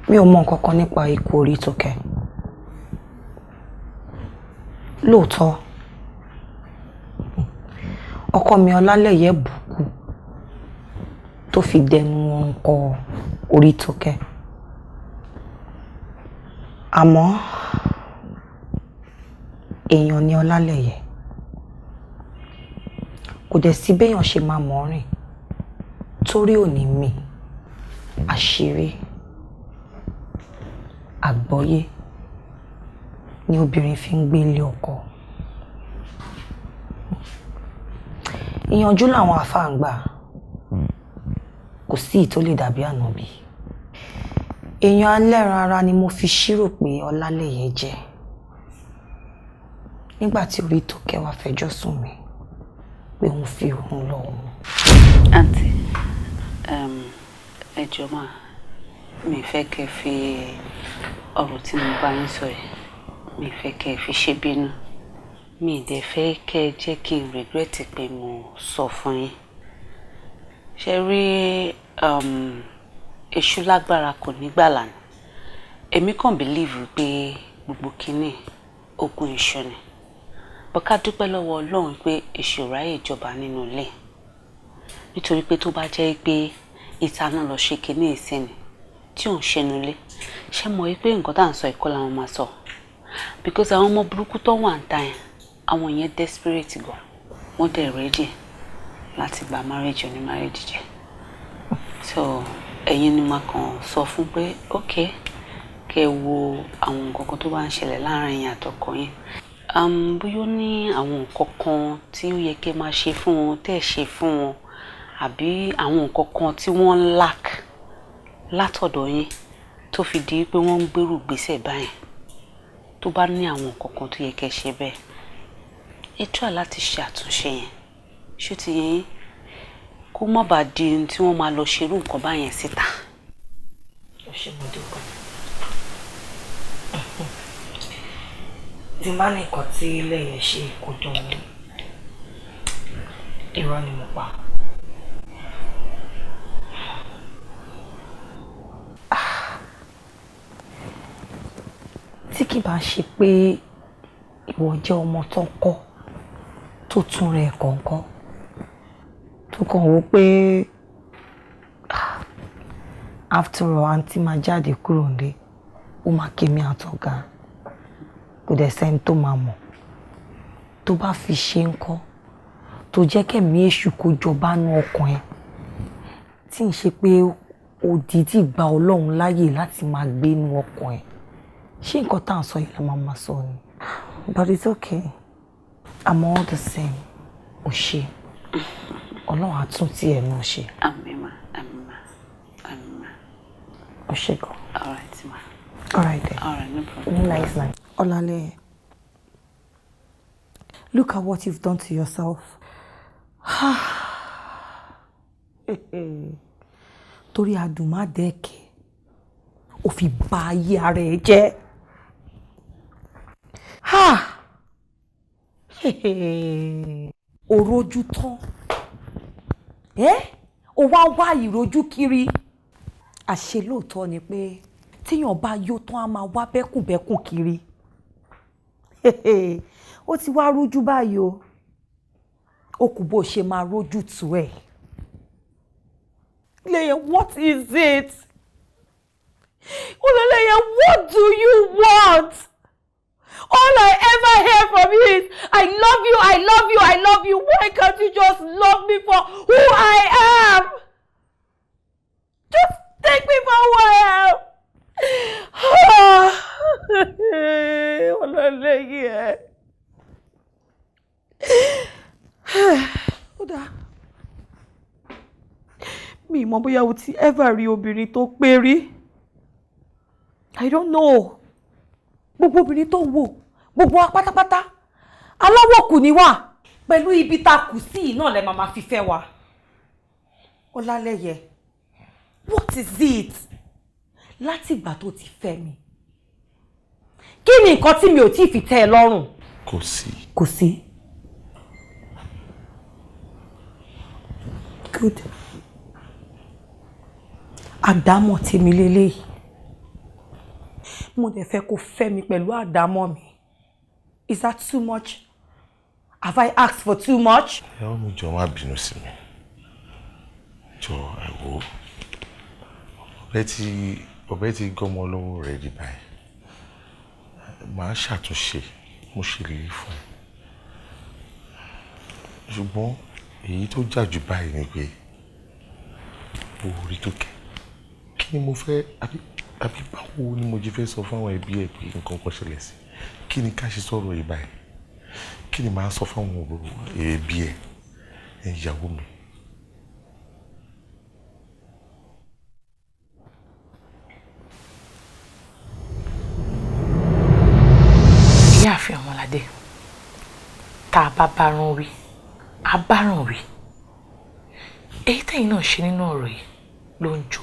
Speaker 4: Mi ò mọ nǹkan kan nípa ikú Orítókẹ́. Lóòótọ́, ọkọ mi Ọlálẹyé bùkún tó fi dẹnu ọrùn kọ Orítókẹ́, àmọ́ èèyàn ni Ọlálẹyé, kò dẹ̀ sí béèyàn ṣe máa mọ̀ ọ́ rìn torí òní mi. Àṣírí àgbọ́yé ni obìnrin fi ń gbé ilé ọkọ. Ìyànjú làwọn àáfàá ń gbà.
Speaker 2: Kò sí ìtó lè dàbí ànábì. Èèyàn alẹ́ran ara ni mo fi ṣírò pé Ọlálẹ́yẹ jẹ́. Nígbà tí orí tó kẹwàá fẹjọ́ sùn mí pé òun fi òun lọ òun.
Speaker 4: Àǹtí, ẹ jọ̀ọ́ mà, mi fẹ́ kẹ́ fi ọ̀rọ̀ tí mo bá yín sọ yìí, mi fẹ́ kẹ́ fi ṣe bínú. Mi dẹ̀ fẹ́ kẹ́ jẹ́ kí n regret pé mo sọ fún yín. Ṣé rí, èṣù lágbára kò ní gbàlà ni. Èmi kàn believe pé gbogbo kínní ogun èṣù ni. But ká dúpẹ́ lọ́wọ́ Ọlọ́run pé èṣù ráyè jọba nínú ilé. Nítorí pé tó bá jẹ́ pé ìta náà lọ ṣe kínní ìsìn ni tí ò ń ṣẹnu ilé. Ṣé mọ̀ wípé nǹkan tá à ń sọ ìkọ́ làwọn máa sọ? Because àwọn ọmọ burúkú tó wà ń ta yẹn, àwọn yẹn desperate gan. Wọ́n dẹ̀ ready láti gba marriage oní marriage jẹ. So ẹ̀yin ni màá kàn sọ fún pé okay, kẹ́ wo àwọn nǹkan kan tó bá ń ṣẹlẹ̀ láàárín ẹ̀yin àtọkọ yín. Bóyá ó ní àwọn nǹkan kan tí ó yẹ kẹ́ máa ṣe fún wọn, tẹ́ ẹ̀ ṣe fún wọn, àbí àwọn nǹkan kan tí wọ́n lack látọ̀dọ̀ yín tó fi di pé wọ́n ń gbèrú gbèsè báyìí. Tó bá ní àwọn nǹkan kan tó yẹ kẹ́ ṣe bẹ́ẹ̀, ẹ try láti ṣe àtúnṣe yẹn. Ṣé ti yé yín? Kó má bàa di ohun tí wọ́n máa lọ ṣerú nǹkan báyẹn síta.
Speaker 2: Ó ṣe, mo dúpẹ́. Tí n bá ní nǹkan tí Lẹ́yẹ ṣe kò dùn mí, irọ́ ni mo pa. Tí kì bá ṣe pé ìwọ jẹ́ ọmọ tó ń kọ́, tó tún rẹ̀ kọ̀ọ̀kan, tó kàn wó pé after all àǹtí máa jáde kúrò nílé, ó máa ké mi àtọ̀gá, kò dẹ̀ sẹ́ni tó máa mọ̀. Tó bá fi ṣe ń kọ́, tó jẹ́ kẹ̀mí èṣù kó jọba nú ọkàn ẹ, tí ń ṣe pé òdìdí gba Ọlọ́run láàyè láti máa gbé inú ọkàn ẹ. Ṣé nǹkan tá à ń sọ yìí la máa máa sọ ni? But it's okay. I'm all the same. Ó ṣe. Ọlọ́run á tún tí ẹ̀ náà ṣe.
Speaker 4: Àmín mà, àmín mà, àmín mà.
Speaker 2: Ó ṣe gan.
Speaker 4: All right ma.
Speaker 2: All right then.
Speaker 4: All right, no problem.
Speaker 2: Nice night. Ọlálẹ́yẹ, look at what you've done to yourself. Torí adùn má dẹ́kẹ̀, ó fi bà ayé ara ẹ jẹ́. Òrojú tán. Ó wá wá ìrojú kiri. Àṣé lóòótọ́ ni pé tíyàn bá yó tán á máa wá bẹ́kùnbẹ́kùn kiri. Ó ti wá rújú báyìí o. Ó kù bó ṣe máa rójú tù ẹ̀. Lẹ́yẹ, what is it? Ọlálẹ́yẹ, what do you want? All I ever hear from you is, I love you, I love you, I love you. Why can't you just love me for who I am? Just take me for who I am. Ọlálẹ́yẹ. Ó dáa. Mi mọ̀ bóyá o ti ever rí obìnrin tó pé rí. I don't know. Gbogbo obìnrin tó wò, gbogbo wa pátápátá, aláwọ̀ kù ni wá. Pẹ̀lú ibi tá a kù sí náà lẹ máa ma fi fẹ́ wa. Ọlálẹ́yẹ, what is it? Láti ìgbà tó ti fẹ́ mi, kí ni nǹkan tí mi ò tí ì fi tẹ́ ẹ lọ́rùn?
Speaker 10: Kò sí.
Speaker 2: Kò sí. Good. Àdámọ̀ tèmi leléyìí. Mo dẹ̀ fẹ́ kó fẹ́ mi pẹ̀lú àdámọ̀ mi. Is that too much? Have I asked for too much?
Speaker 10: Ìyàwó mi, jọ̀ọ́ má bínú sí mi. Jọ̀ọ́, ẹ wò ó. Ọ̀bẹ ti gọ́mọ lọ́wọ́ rẹ̀ di báyìí. Màá ṣàtúnṣe, mo ṣèlérí fún ẹ. Ṣùgbọ́n èyí tó jà jù báyìí ni pé orí tó kẹ́. Kí ni mo fẹ́ àbí báwo ni mo jí fẹ́ sọ fún àwọn ẹbí ẹ pé nǹkan kan ṣẹlẹ̀ sí? Kí ni ká ṣe sọ̀rọ̀ yìí báyìí? Kí ni màá sọ fún àwọn ẹbí ẹ, ìyàwó mi?
Speaker 8: Tá a bá bárán wí, a báràn wí. Èyí tẹ̀yin náà ṣe nínú ọ̀rọ̀ yìí ló ń jọ.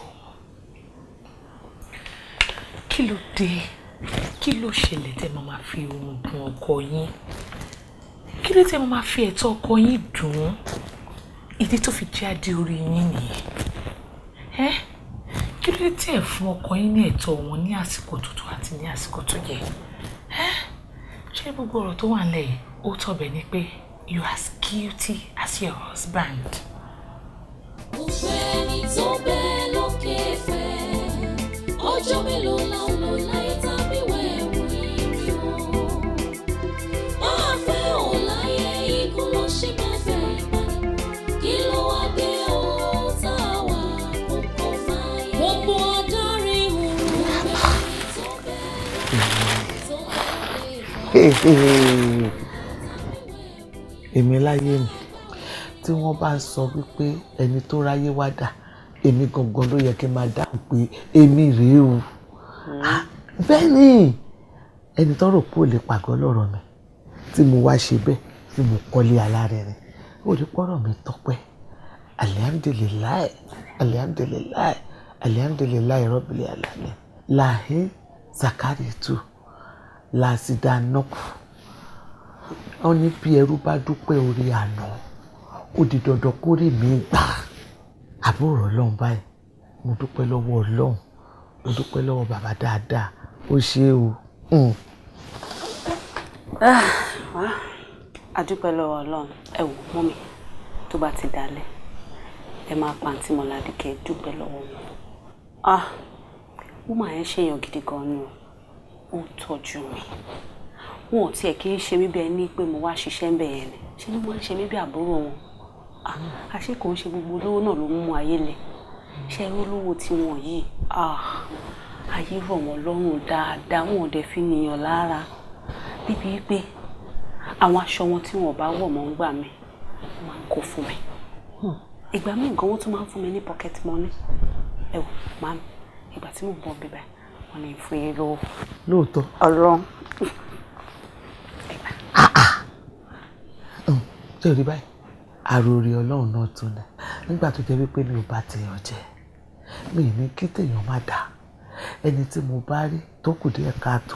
Speaker 8: Kí ló dé? Kí ló ṣẹlẹ̀ tẹ́ máa máa fi ohun dùn ọkọ yín? Kí ló tẹ́ máa máa fi ẹ̀tọ́ ọkọ yín dùn ún? Ìdí tó fi jẹ́ adé orí yín nìyẹn. Ẹ́, kí ló dé tẹ́ ẹ̀ fún ọkọ yín ní ẹ̀tọ́ wọn ní àsìkò tó tọ́ àti ní àsìkò tó yẹ? Ẹ́, ṣé gbogbo ọ̀rọ̀ tó wà nílẹ̀ yìí ó tọ̀bẹ̀ ni pé you are as guilty as your husband.
Speaker 1: Gbogbo ẹni tó bẹ lókè fẹ́, ọjọ́ mélòó la ń lò láyé tàbí wẹ̀wù ìrì o. Máa pẹ́ ò láyé, ikú ló ṣe máa gbẹ̀yìn padà. Kí ló wá dé o tá a wà kókó máa yẹ? Gbogbo adarí òru ẹni tó bẹ tó lókè fẹ́.
Speaker 9: Èmi láyé mi, tí wọ́n bá ń sọ wípé ẹni tó ráyé wá dà, èmi gangan ló yẹ kí n máa dáhùn pé èmi rèé o. Bẹ́ẹ̀ ni ẹni tó rò pé ò lè pàgọ́ lọ́rọ̀ mi tí mo wá ṣe bẹ́ẹ̀ tí mo kọ́lé alárinrin, ó rí pọ́rọ̀ mi tọ́pẹ́. Alihamdulilayi, alihamdulilayi, alihamdulilayi rọ́bìlì alami làhín zakaritu làásìdánọ́kù. Wọ́n ní bí ẹrú bá dúpẹ́ orí àná, ó di dandan kórè mi gbà. Àbúrò Ọlọ́run báyìí, mo dúpẹ́ lọ́wọ́ Ọlọ́run, mo dúpẹ́ lọ́wọ́ bàbá dáadáa, ó ṣe o.
Speaker 4: A dúpẹ́ lọ́wọ́ Ọlọ́run. Ẹ wò mọ́mi, tó bá ti dalẹ̀, ẹ máa pa àǹtí Mọ́ládé kẹ́ ẹ dúpẹ́ lọ́wọ́ wọn. Wọ́n máa ń ṣèyàn gidi gan ni o, ó ń tọ́jú mi. Wọn ò tiẹ̀ kí ń ṣe mí bí ẹni pé mo wá ṣiṣẹ́ ń bẹ̀ yẹn ni, ṣé ni wọ́n ń ṣe mí bí àbúrò wọn. Àṣé kò ń ṣe gbogbo olówó náà ló ń mú ayé le. Ṣé irú olówó tí wọn yìí, ayé rọ̀ wọ́n lọ́rùn dáadáa, wọn ò dẹ̀ fi nìyàn lára. Débi pé àwọn aṣọ wọn tí wọn ò bá wọ̀ mọ́ ń gbà mí, wọ́n máa ń kó fún mi. Ìgbà míì gan wọ́n tún máa ń fún mi ní pocket money. Ẹ wò màmí, ìgbà tí mò ń bọ̀ bíbá, wọ́n ní fún yín lówó.
Speaker 9: Lóòótọ́.
Speaker 4: Ọlọ́run.
Speaker 9: Ṣé o rí báyìí? Àròrí Ọlọ́run náà tún ni. Nígbà tó jẹ́ wípé mi ò bá tèèyàn jẹ́, mi ní kí tèèyàn má dà. Ẹni tí mo bá rí tó kù díẹ̀ káàtó,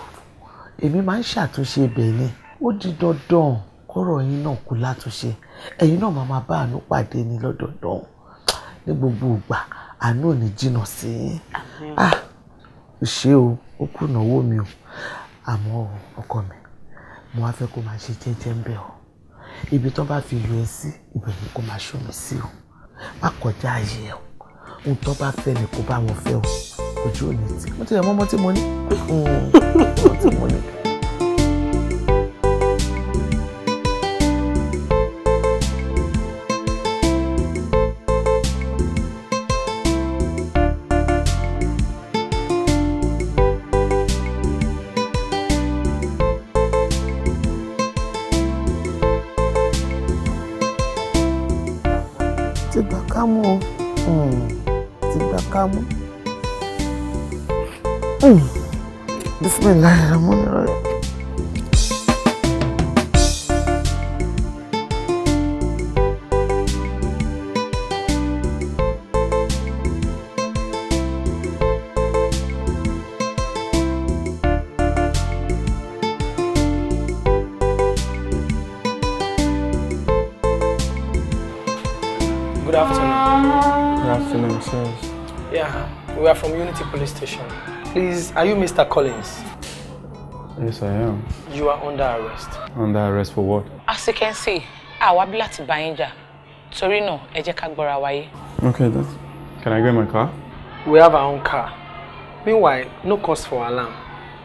Speaker 9: èmi máa ń ṣàtúnṣe ibẹ̀ ni. Ó di dandan kọ́rọ̀ yín náà kú látúnṣe. Ẹ̀yin náà máa máa bá àánú pàdé ni lọ́dọọdún. Ní gbogbo ìgbà, àánú ò ní jìnnà sí i. Ó ṣe o, ó kùnà owó mi o. Àmọ́ ọkọ mi, mo wá fẹ́ kó máa ṣe jẹ́jẹ́ ń bẹ̀ o. Ibi tó bá fi yọ ẹ sí, ibẹ̀ ni kó máa ṣó mi sí o. Má kọjá ààyè ẹ o. Ohun tó bá fẹ́ ni kó bá wọn fẹ́ o. Ojú ò ní tì. Mo ti yẹ mọ́mọ́ tí mo ní. Mọ́mọ́ tí mo ní. Ti gbà kámú o, ti gbà kámú. Bismillahirrahmanirrahim.
Speaker 6: Good afternoon.
Speaker 12: Good afternoon, sirs.
Speaker 6: Yeah, we are from Unity Police Station. Please, are you Mr. Collins?
Speaker 12: Yes, I am.
Speaker 6: You are under arrest.
Speaker 12: Under arrest for what?
Speaker 8: As you can see, àwa bí láti bá yín jà. Torí náà, ẹ jẹ́ ká gbọ́ra wáyé.
Speaker 12: Okay, that's... Can I get my car?
Speaker 6: We have our own car. Meanwhile, no cause for alarm.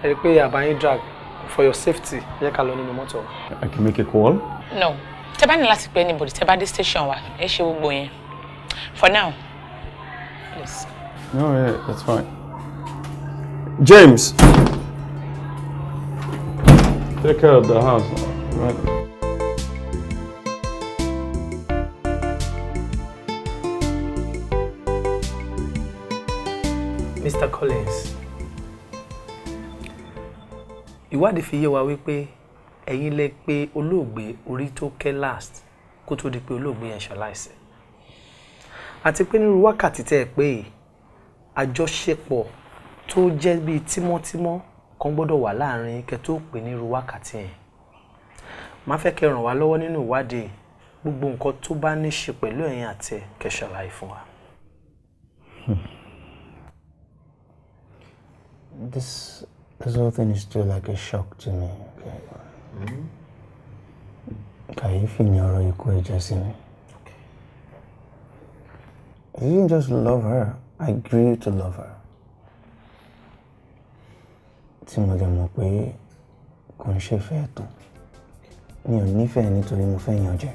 Speaker 6: Ẹ rí pé àbá yín drag for your safety. Ẹ jẹ́ ká lọ nínú mọ́tò.
Speaker 12: I can make a call?
Speaker 8: No. Tẹ́ bá ní láti pe anybody, tẹ́ bá dé station wa, ẹ ṣe gbogbo yẹn. For now, please.
Speaker 12: No, yeah, that's fine. James! Take care of the house, right?
Speaker 6: Mr. Collins, ìwádìí fi yé wa wípé Ẹ̀yin lẹ pé olóògbé Orítókẹ́ last kó tó di pé olóògbé yẹn ṣaláìsí. Àti pé nírú wákàtí tẹ́ ẹ pé yìí, àjọṣepọ̀ tó jẹ́ bíi tímọ́tímọ́ kan gbọ́dọ̀ wà láàrin kẹ́ tó pè nírú wákàtí yẹn. Màá fẹ́ kẹ́ ràn wá lọ́wọ́ nínú ìwádìí gbogbo nǹkan tó bá ní ṣe pẹ̀lú ẹ̀yin àti ẹ̀ kẹ́ ṣàlàyé fún wa.
Speaker 5: This whole thing is still like a shock to me. Okay. Kàyéfì ni ọ̀rọ̀ ikú ẹ̀ jẹ́ sí mi. I didn't just love her, I grew to love her. Tí mo dẹ̀ mọ̀ pé kò ń ṣe fẹ́ tán. Mi ò nífẹ̀ẹ́ nítorí mo fẹ́ yàn jẹ.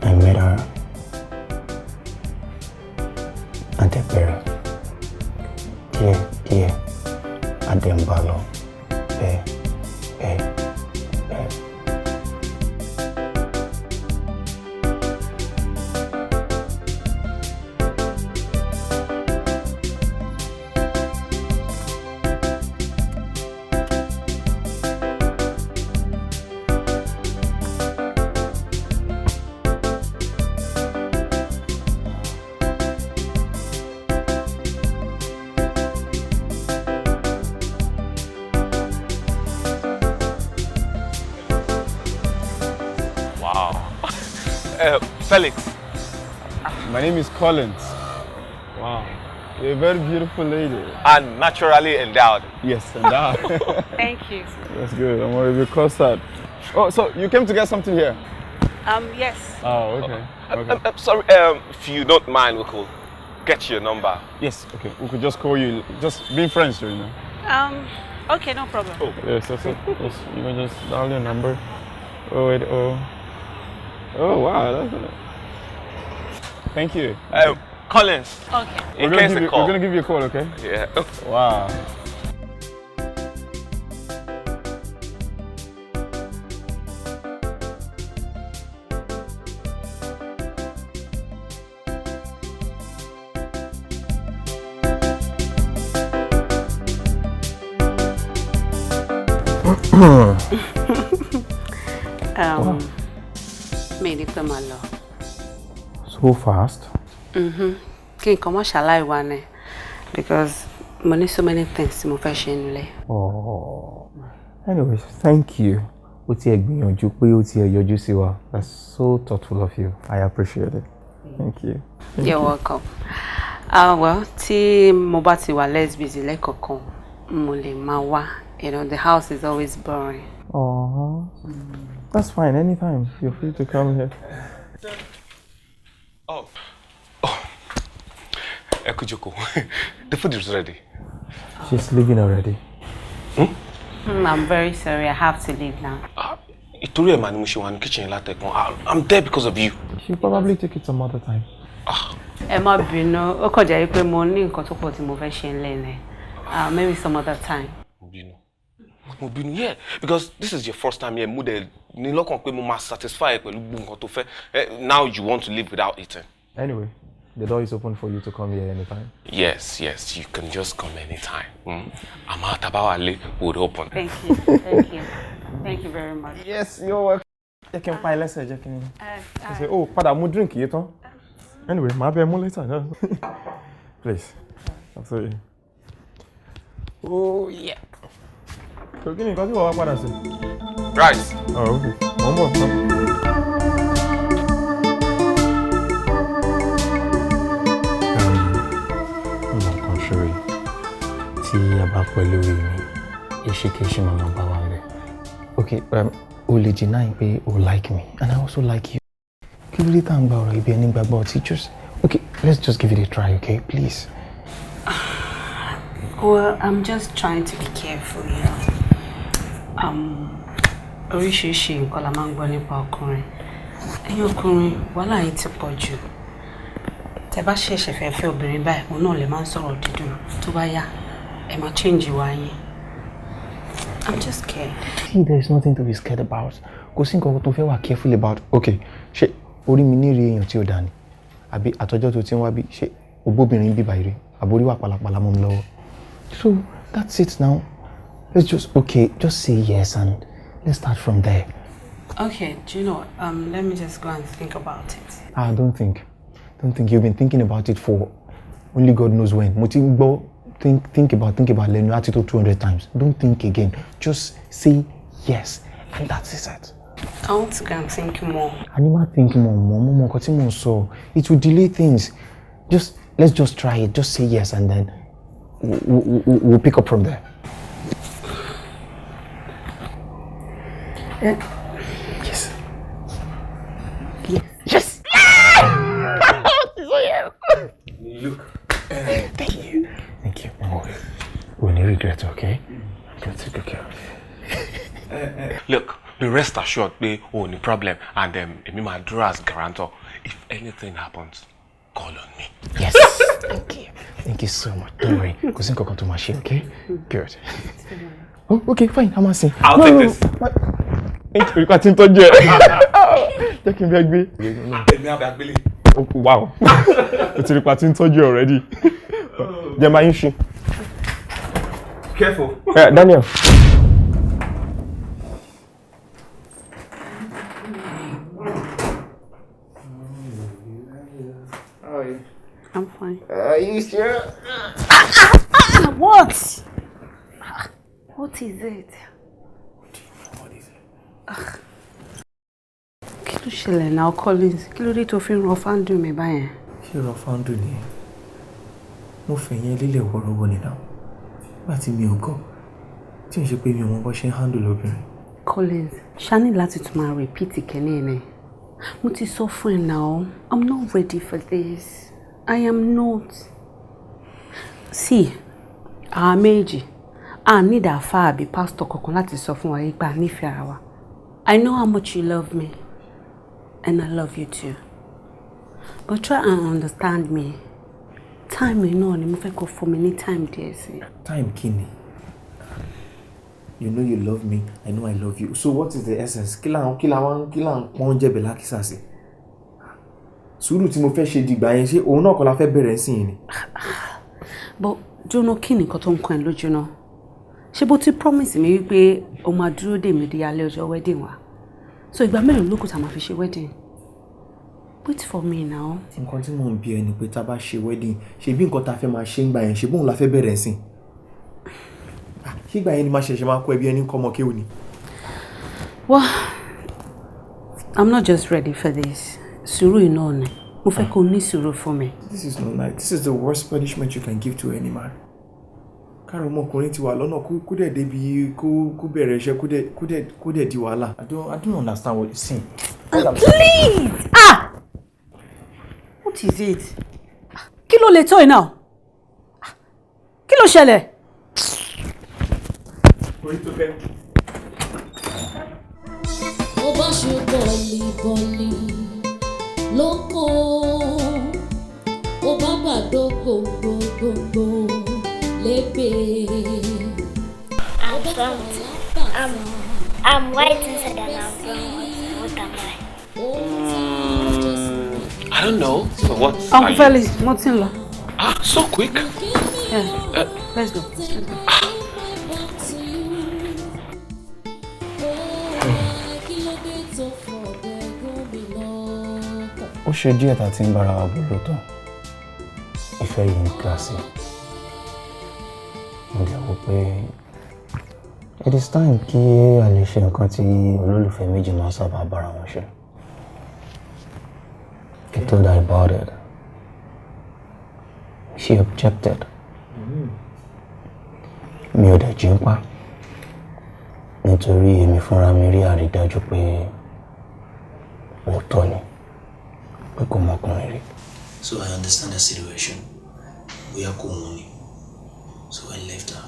Speaker 5: I met her and ẹ bẹ̀rẹ̀ díẹ̀ díẹ̀ a dẹ̀ ń bá lọ bẹ́ẹ̀ bẹ́ẹ̀ bẹ́ẹ̀.
Speaker 13: Felix.
Speaker 12: My name is Collins. Wow. You're a very beautiful lady.
Speaker 13: And naturally endowed.
Speaker 12: Yes, endowed.
Speaker 4: Thank you.
Speaker 12: That's good. I'm already custard. Oh, so you came to get something here?
Speaker 4: Yes.
Speaker 12: Oh, okay. Okay.
Speaker 13: I'm sorry, if you don't mind, we could get your number.
Speaker 12: Yes, okay. We could just call you. Just being friends, you know.
Speaker 4: Okay, no problem.
Speaker 12: Oh. Yes, that's it. Yes, you can just dial your number. 080. Oh, wow. That's it. Thank you.
Speaker 13: Collins.
Speaker 4: Okay.
Speaker 12: We're gonna give you a call, okay?
Speaker 13: Yeah.
Speaker 12: Wow.
Speaker 5: Wow.
Speaker 4: Mi ní pẹ́ máa lọ.
Speaker 5: So fast?
Speaker 4: Kí nǹkan má ṣàlàyé wa ni because mo ní so many things tí mo fẹ́ ṣe nílé.
Speaker 5: Oh. Anyways, thank you. Ó ti ẹ̀ gbìyànjú pé ó ti ẹ̀ yọjú sí wa. That's so thoughtful of you. I appreciate it. Thank you. Thank
Speaker 4: You're
Speaker 5: you.
Speaker 4: Welcome. Well, tí mo bá ti wà less busy lẹ́kọ̀ọ̀kan, mo lè máa wá. You know, the house is always boring.
Speaker 12: Oh, that's fine. Anytime. You're free to come here.
Speaker 13: Oh. Ẹ kú jókòó. The food is ready.
Speaker 5: She's leaving already.
Speaker 4: I'm very sorry. I have to leave now.
Speaker 13: Ìtorí ẹ̀ máa ni mo ṣe wà ní kitchen látẹ̀kùn. I'm there because of you.
Speaker 12: She'll probably take it some other time.
Speaker 4: Ẹ má bínú. Ó kàn jẹ́ pé mo ní nǹkan tó pọ̀ tí mo fẹ́ ṣe nílé ni. Maybe some other time.
Speaker 13: Mo bínú, yeah, because this is your first time here. Mo dẹ̀ ní lọ́kàn pé mo máa satisfy ẹ pẹ̀lú gbogbo nǹkan tó fẹ́. Now you want to live without eating.
Speaker 5: Anyway, the door is open for you to come here anytime.
Speaker 13: Yes, yes, you can just come anytime. Àmọ́ Tabawale would open.
Speaker 4: Thank you, thank you, thank you very much.
Speaker 12: Yes, you're welcome. Jẹ́ kí n pa ẹlẹ́sẹ̀, jẹ́ kí n. Ṣe oh, padà mú drink yìí tán. Anyway, màá bẹ mú later. Please, I'm sorry. Oh yeah. So kí ni nǹkan tí wọ́n wá padà sí?
Speaker 13: Rice.
Speaker 12: Oh, okay. Mo ń bọ̀ tán.
Speaker 5: Nǹkan ṣòro tí a bá pẹ́ lórí mi, ìṣekéṣe máa ma bá wa rẹ̀. Okay, o lè deny pé o like me and I also like you. Kí ló dé tá à ń gba ọ̀rọ̀ ibi ẹni gbàgbọ́ ọtí? Just okay, let's just give it a try, okay? Please.
Speaker 4: Well, I'm just trying to be careful, you know. Oríṣiríṣi nǹkan la máa ń gbọ́ nípa ọkùnrin. Ẹ̀yin ọkùnrin, wàhálà yín ti pọ̀ jù. Tẹ́ bá ṣẹ̀ṣẹ̀ fẹ́ fẹ́ obìnrin báyìí, òun náà lè máa ń sọ̀rọ̀ dídùn. Tó bá yá, ẹ máa change ìwà yín. I'm just scared.
Speaker 5: See, there is nothing to be scared about. Kò sí nǹkan tó fẹ́ wà careful about. Okay, ṣé orí mi ní rí èèyàn tí ó dá ni? Àbí àtọjọ́ tó ti ń wá bí, ṣé òbóbìnrin bíbá ire? Àbórí wà pàlàpàlà mọ́ mi lọ́wọ́. So,
Speaker 12: That's it now. Let's just, okay, just say yes and let's start from there.
Speaker 4: Okay, do you know what? Let me just go and think about it.
Speaker 12: Ah, don't think. Don't think. You've been thinking about it for only God knows when. Mo ti ń gbọ́ think about lẹ́nu àti tó 200 times. Don't think again. Just say yes and that's it.
Speaker 4: I want to go and think more.
Speaker 12: And you might think more, more, more, so it will delay things. Just let's just try it. Just say yes and then we'll pick up from there. Yes.
Speaker 4: Yes.
Speaker 12: Yes.
Speaker 13: Look.
Speaker 12: Thank you. Thank you. We won't regret, okay? I'm going to take good care of you.
Speaker 13: Look, be rest assured pé o ní problem and èmi máa dúró as guarantor. If anything happens, call on me.
Speaker 12: Yes. Thank you. Thank you so much. Don't worry. Kò sí nǹkan kan tó máa ṣe, okay? Good. Oh, okay, fine. I'm asking.
Speaker 13: I'll take this.
Speaker 12: Thank you. Tí ń tọ́jú ẹ. Jẹ́ kí n bẹ gbé.
Speaker 13: Èmi á bẹ gbélé.
Speaker 12: Wow. O ti rí pa tí ń tọ́jú ẹ already. Jẹ́ máa ń ṣe.
Speaker 13: Careful.
Speaker 12: Daniel.
Speaker 7: How are you?
Speaker 4: I'm fine.
Speaker 7: Are you sure?
Speaker 4: What? What is it?
Speaker 7: What is it?
Speaker 4: Kí ló ṣẹlẹ̀ náà, Collins? Kí ló dé tó fi ń rọ fáńdù mi báyẹn?
Speaker 7: Ṣé rọ fáńdù ni ẹ? Mo fẹ̀yìn lílẹ̀ wọ́rọ́wọ́ ni náà. Nígbà tí mi ò gọ̀, tí n ṣe pé mi ò mọ bó ṣe ń handle obìnrin.
Speaker 4: Collins, ṣá ní láti tún máa repeat kẹ́ni ẹ̀ náà. Mo ti sọ fún ẹ náà, I'm not ready for this. I am not. See, àwa méjì, a need àfáà àbí pásítọ̀ kankan láti sọ fún wa pé a nífẹ̀ẹ́ ara wa. I know how much you love me, and I love you too. But try and understand me. Time náà ni mo fẹ́ kó fún mi ní time díẹ̀ sí.
Speaker 7: Time kí ni? You know you love me, I know I love you. So what is the essence? Kí là ń pọ́n jẹ̀bẹ̀ lákìsà sí? Sùúrù tí mo fẹ́ ṣe dìgbà yẹn ṣé òun náà kọ́ la fẹ́ bẹ̀rẹ̀ sí yìí ni?
Speaker 4: But jóná, kí ni nǹkan tó ń kan ẹ lójú náà? Ṣé bó ti promise mi wípé o máa dúró dè mí di alẹ́ ọjọ́ wedding wa? So ìgbà mélòó ló kù tá a máa fi ṣe wedding? Wait for me now.
Speaker 7: Nǹkan tí mò ń bi ẹ ni pé tá a bá ṣe wedding, ṣe bí nǹkan tá a fẹ́ máa ṣe ń gbà yẹn, ṣe bóun la fẹ́ bẹ̀rẹ̀ sí? Ṣé ìgbà yẹn ni máa ṣẹ̀ṣẹ̀ máa kọ́ ẹbí ẹni kọ́ ọmọ kéwù ni?
Speaker 4: Well, I'm not just ready for this. Sùúrù iná ni. Mo fẹ́ kó ní sùúrù fún mi.
Speaker 7: This is not nice. This is the worst punishment you can give to any man. Káàrọ̀ ọmọkùnrin ti wà lọ́nà kó dẹ̀ débi kó bẹ̀rẹ̀ iṣẹ́ kó dẹ̀ di wàhálà.
Speaker 12: I don't understand what you're saying.
Speaker 4: Please! Ah! What is it? Kí ló lè tó yìí náà? Kí ló ṣẹlẹ̀?
Speaker 7: Orí tó fẹ́.
Speaker 1: Ó bá ṣe bọ̀lìbọ̀lì lóko, ó bá gbàdo gbogbogbò lébè.
Speaker 14: I'm white inside and I'm brown. What am I?
Speaker 13: I don't know. So what?
Speaker 4: Uncle Felix, mo ti ń lọ.
Speaker 13: Ah, so quick.
Speaker 4: Yeah. Let's go. Let's go.
Speaker 12: Ó ṣe díẹ̀ tá a ti ń bára wa bọ̀ lóòótọ́. Ìfẹ́ yìí ń ga sí. Mo dẹ̀ wò pé it is time kí a lè ṣe nǹkan tí olólùfẹ́ méjì máa ń sábà bára wọn ṣe. I told her about it. She objected. Mi ò dẹ̀ jí ń pa. Nítorí èmi fúnra mi rí àrídájú pé òótọ́ ni pé kò mọkùnrin rí.
Speaker 15: So I understand the situation. Bóyá kò wọ́n ni. So I left her.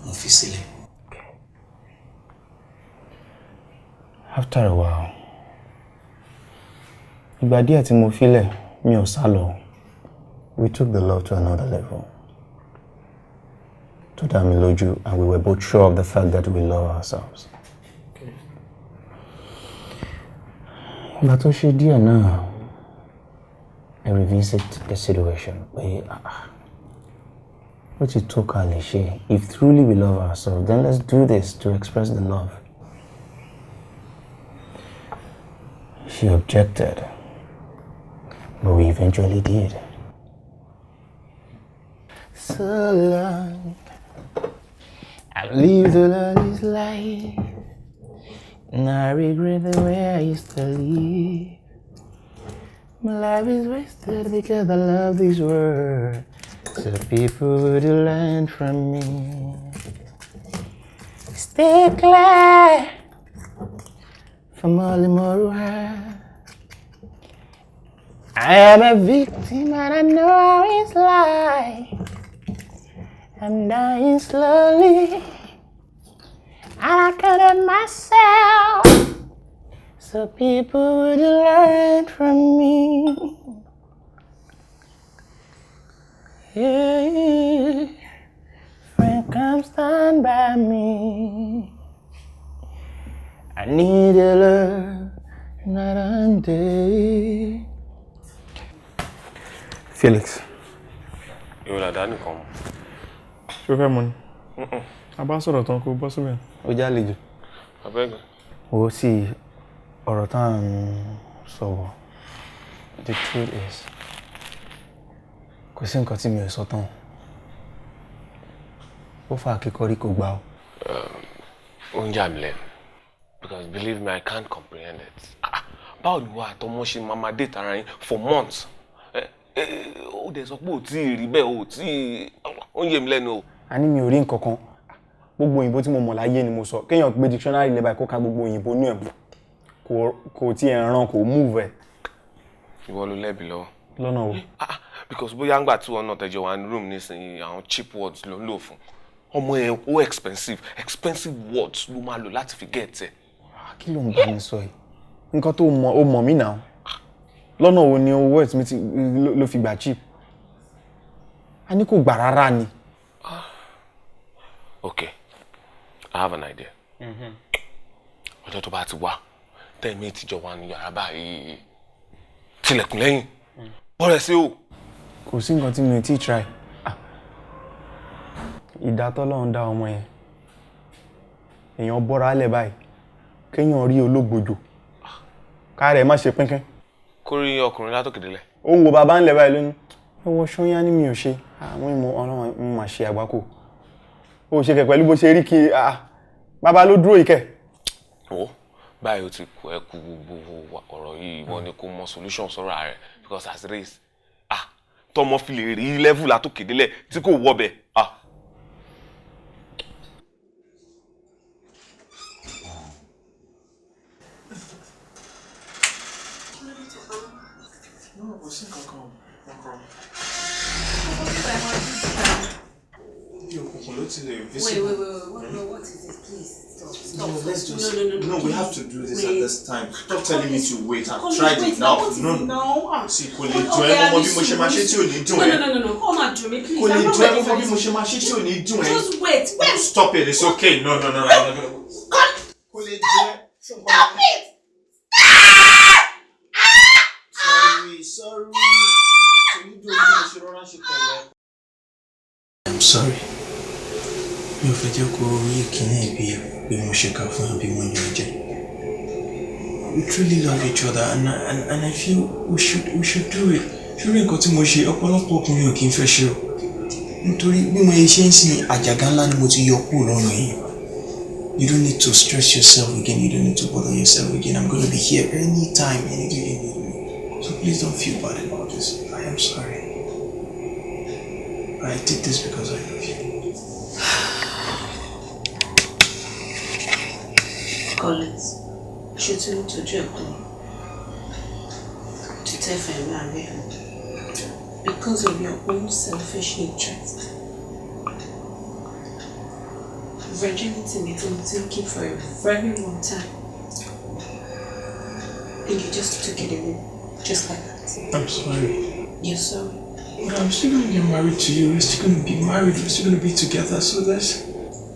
Speaker 15: Mo fi sílẹ̀.
Speaker 12: After a while, ìgbà díẹ̀ tí mo filẹ̀, mi ò sá lọ. We took the love to another level. Tó dá mi lójú, and we were both sure of the fact that we love ourselves. Ìgbà tó ṣe díẹ̀ náà, I revisit the situation pé Ó ti tó ká lè ṣe. If truly we love ourselves, then let's do this to express the love. She objected, but we eventually did. So long, I've lived all this life, and I regret the way I used to live. My life is wasted because I love this world, so people would learn from me. Stay clear from all immoral. I am a victim and I know how it's like. I'm dying slowly and I can't help myself. So people would learn from me. Yeah, friend, come stand by me. I need a love night and day.
Speaker 7: Felix.
Speaker 13: Ìwọ làdá nìkan mọ̀.
Speaker 7: Ṣé o fẹ́ mu ni? A bá sọ̀rọ̀ tán kó bọ́ síbẹ̀.
Speaker 12: Ó já àlejò.
Speaker 13: Abẹ́gbẹ́.
Speaker 12: Wo sí ọ̀rọ̀ tá à ń sọ bọ̀. The truth is, kò sí nǹkan tí mi ò sọ tán. Ó fa akíkọrí kò gbà ó.
Speaker 13: Ó ń yà mí lẹ́nu. Because believe me, I can't comprehend it. Báwo ni wà á tọmọ ṣe máa máa date ara yín for months? Ó dẹ̀ sọ pé ò tí ì rí bẹ́ẹ̀, ò tí ì, ó ń yé mi lẹ́nu o.
Speaker 12: A ní mi ò rí nǹkan kan. Gbogbo òyìnbó tí mo mọ̀ láyé ni mo sọ. Kéèyàn gbé dictionary lẹ́bàá kó ka gbogbo òyìnbó inú ẹ̀ kò tí ẹ̀ ràn kò move ẹ̀.
Speaker 13: Ìwọ ló lẹ́bi lọ́wọ́.
Speaker 12: Lọ́nà wo?
Speaker 13: Because bóyá ńgbà tí wọn náà tẹ̀jọ́ wà ní room nísìnyí, àwọn cheap words ló ń lò fún. Ọmọ yẹn ó expensive, expensive words ló máa lò láti fi get ẹ̀.
Speaker 12: Kí ló ń bá mi sọ yìí? Nǹkan tó mọ̀ ó mọ̀ mí náà. Lọ́nà wo ni words mi ti ló fi gbà cheap? A ní kò gbà rárá ni.
Speaker 13: Okay, I have an idea. Ọjọ́ tó bá ti wá, tẹ̀mí ìtìjọ wa ní yàrá báyìí. Tilẹ̀kùn lẹ́yìn. Bọ́rẹ̀ sí o.
Speaker 12: Kò sí nǹkan tí mi ò tí try. Ìdá tọ́lọ́run dá ọmọ yẹn. Èèyàn bọ́ra lẹ̀ báyìí. Kéèyàn rí ológbòjò. Ká rẹ̀ má ṣe pínkín.
Speaker 13: Kó rí ọkùnrin látòkè délẹ̀.
Speaker 12: Ó ń wo bàbá ńlẹ̀ báyìí lónìí. Ẹ wọ ṣọ́yá ni mi ò ṣe. Àwọn ìmọ̀ ọlọ́run mo máa ṣe àgbákò. Ó ṣe kẹ̀ pẹ̀lú bó ṣe rí kí bàbá ló dúró ìkẹ́.
Speaker 13: Ó báyìí ó ti kú ẹ kú gbogbo ọ̀rọ̀ yìí, ìwọ ni kò mọ solution sọ́rọ̀ rẹ̀ because as it is, tọmọ fi lè rí level látòkè délẹ̀ tí kò wọbẹ̀.
Speaker 7: Kò sí nǹkan kan. Bí òkùnkùn ló ti lè visible.
Speaker 4: Wait, what is it? Please, stop, stop.
Speaker 7: No, let's just...
Speaker 4: No,
Speaker 7: No, we have to do this
Speaker 4: wait.
Speaker 7: At this time. Stop telling me to wait. I've
Speaker 4: Come,
Speaker 7: tried
Speaker 4: wait,
Speaker 7: it now.
Speaker 4: What is
Speaker 7: No,
Speaker 4: it now?
Speaker 7: See, kò lè dùn ẹ́ mọ́ bí mo ṣe máa ṣe tí ò ní dùn ẹ́.
Speaker 4: No. Come and do me, please.
Speaker 7: Kò lè
Speaker 4: I'm not
Speaker 7: dùn ẹ́
Speaker 4: ready
Speaker 7: mọ́
Speaker 4: for
Speaker 7: bí
Speaker 4: this.
Speaker 7: mo ṣe máa ṣe tí ò ní dùn ẹ́.
Speaker 4: Just wait, wait.
Speaker 7: Stop it, it's okay. No, I'm not gonna... Kò lè dùn ẹ́.
Speaker 4: Stop it!
Speaker 7: Sorry. Kò ní dùn ẹ́ bí mo ṣe rọra ṣe pẹ̀lẹ́.
Speaker 15: I'm sorry. Mi ò fẹ́ jẹ́ kó rí kíní bí pé mo ṣe kà fún àbí mo yàn jẹ. We truly love each other and I feel we should do it. Ṣórí nǹkan tí mo ṣe ọ̀pọ̀lọpọ̀ ọkùnrin ò kí ń fẹ́ ṣe o. Nítorí bí mo ṣe ń sin àjàgà ńlá ni mo ti yọ kúrò lọ́rùn yìí. You don't need to stress yourself again. You don't need to bother yourself again. I'm gonna be here anytime, any day you need me. So please don't feel bad about this. I am sorry. I did this because I love you.
Speaker 4: Collins, ṣé tí ó tọ́jú ẹ̀kọ́ to tell Femi Abe because of your own selfish interest. Virginity mi tí mo ti ń keep for a very long time and you just took it away just like that.
Speaker 15: I'm sorry.
Speaker 4: You're sorry.
Speaker 15: But I'm still gonna get married to you. We're still gonna be married. We're still gonna be together. So let's.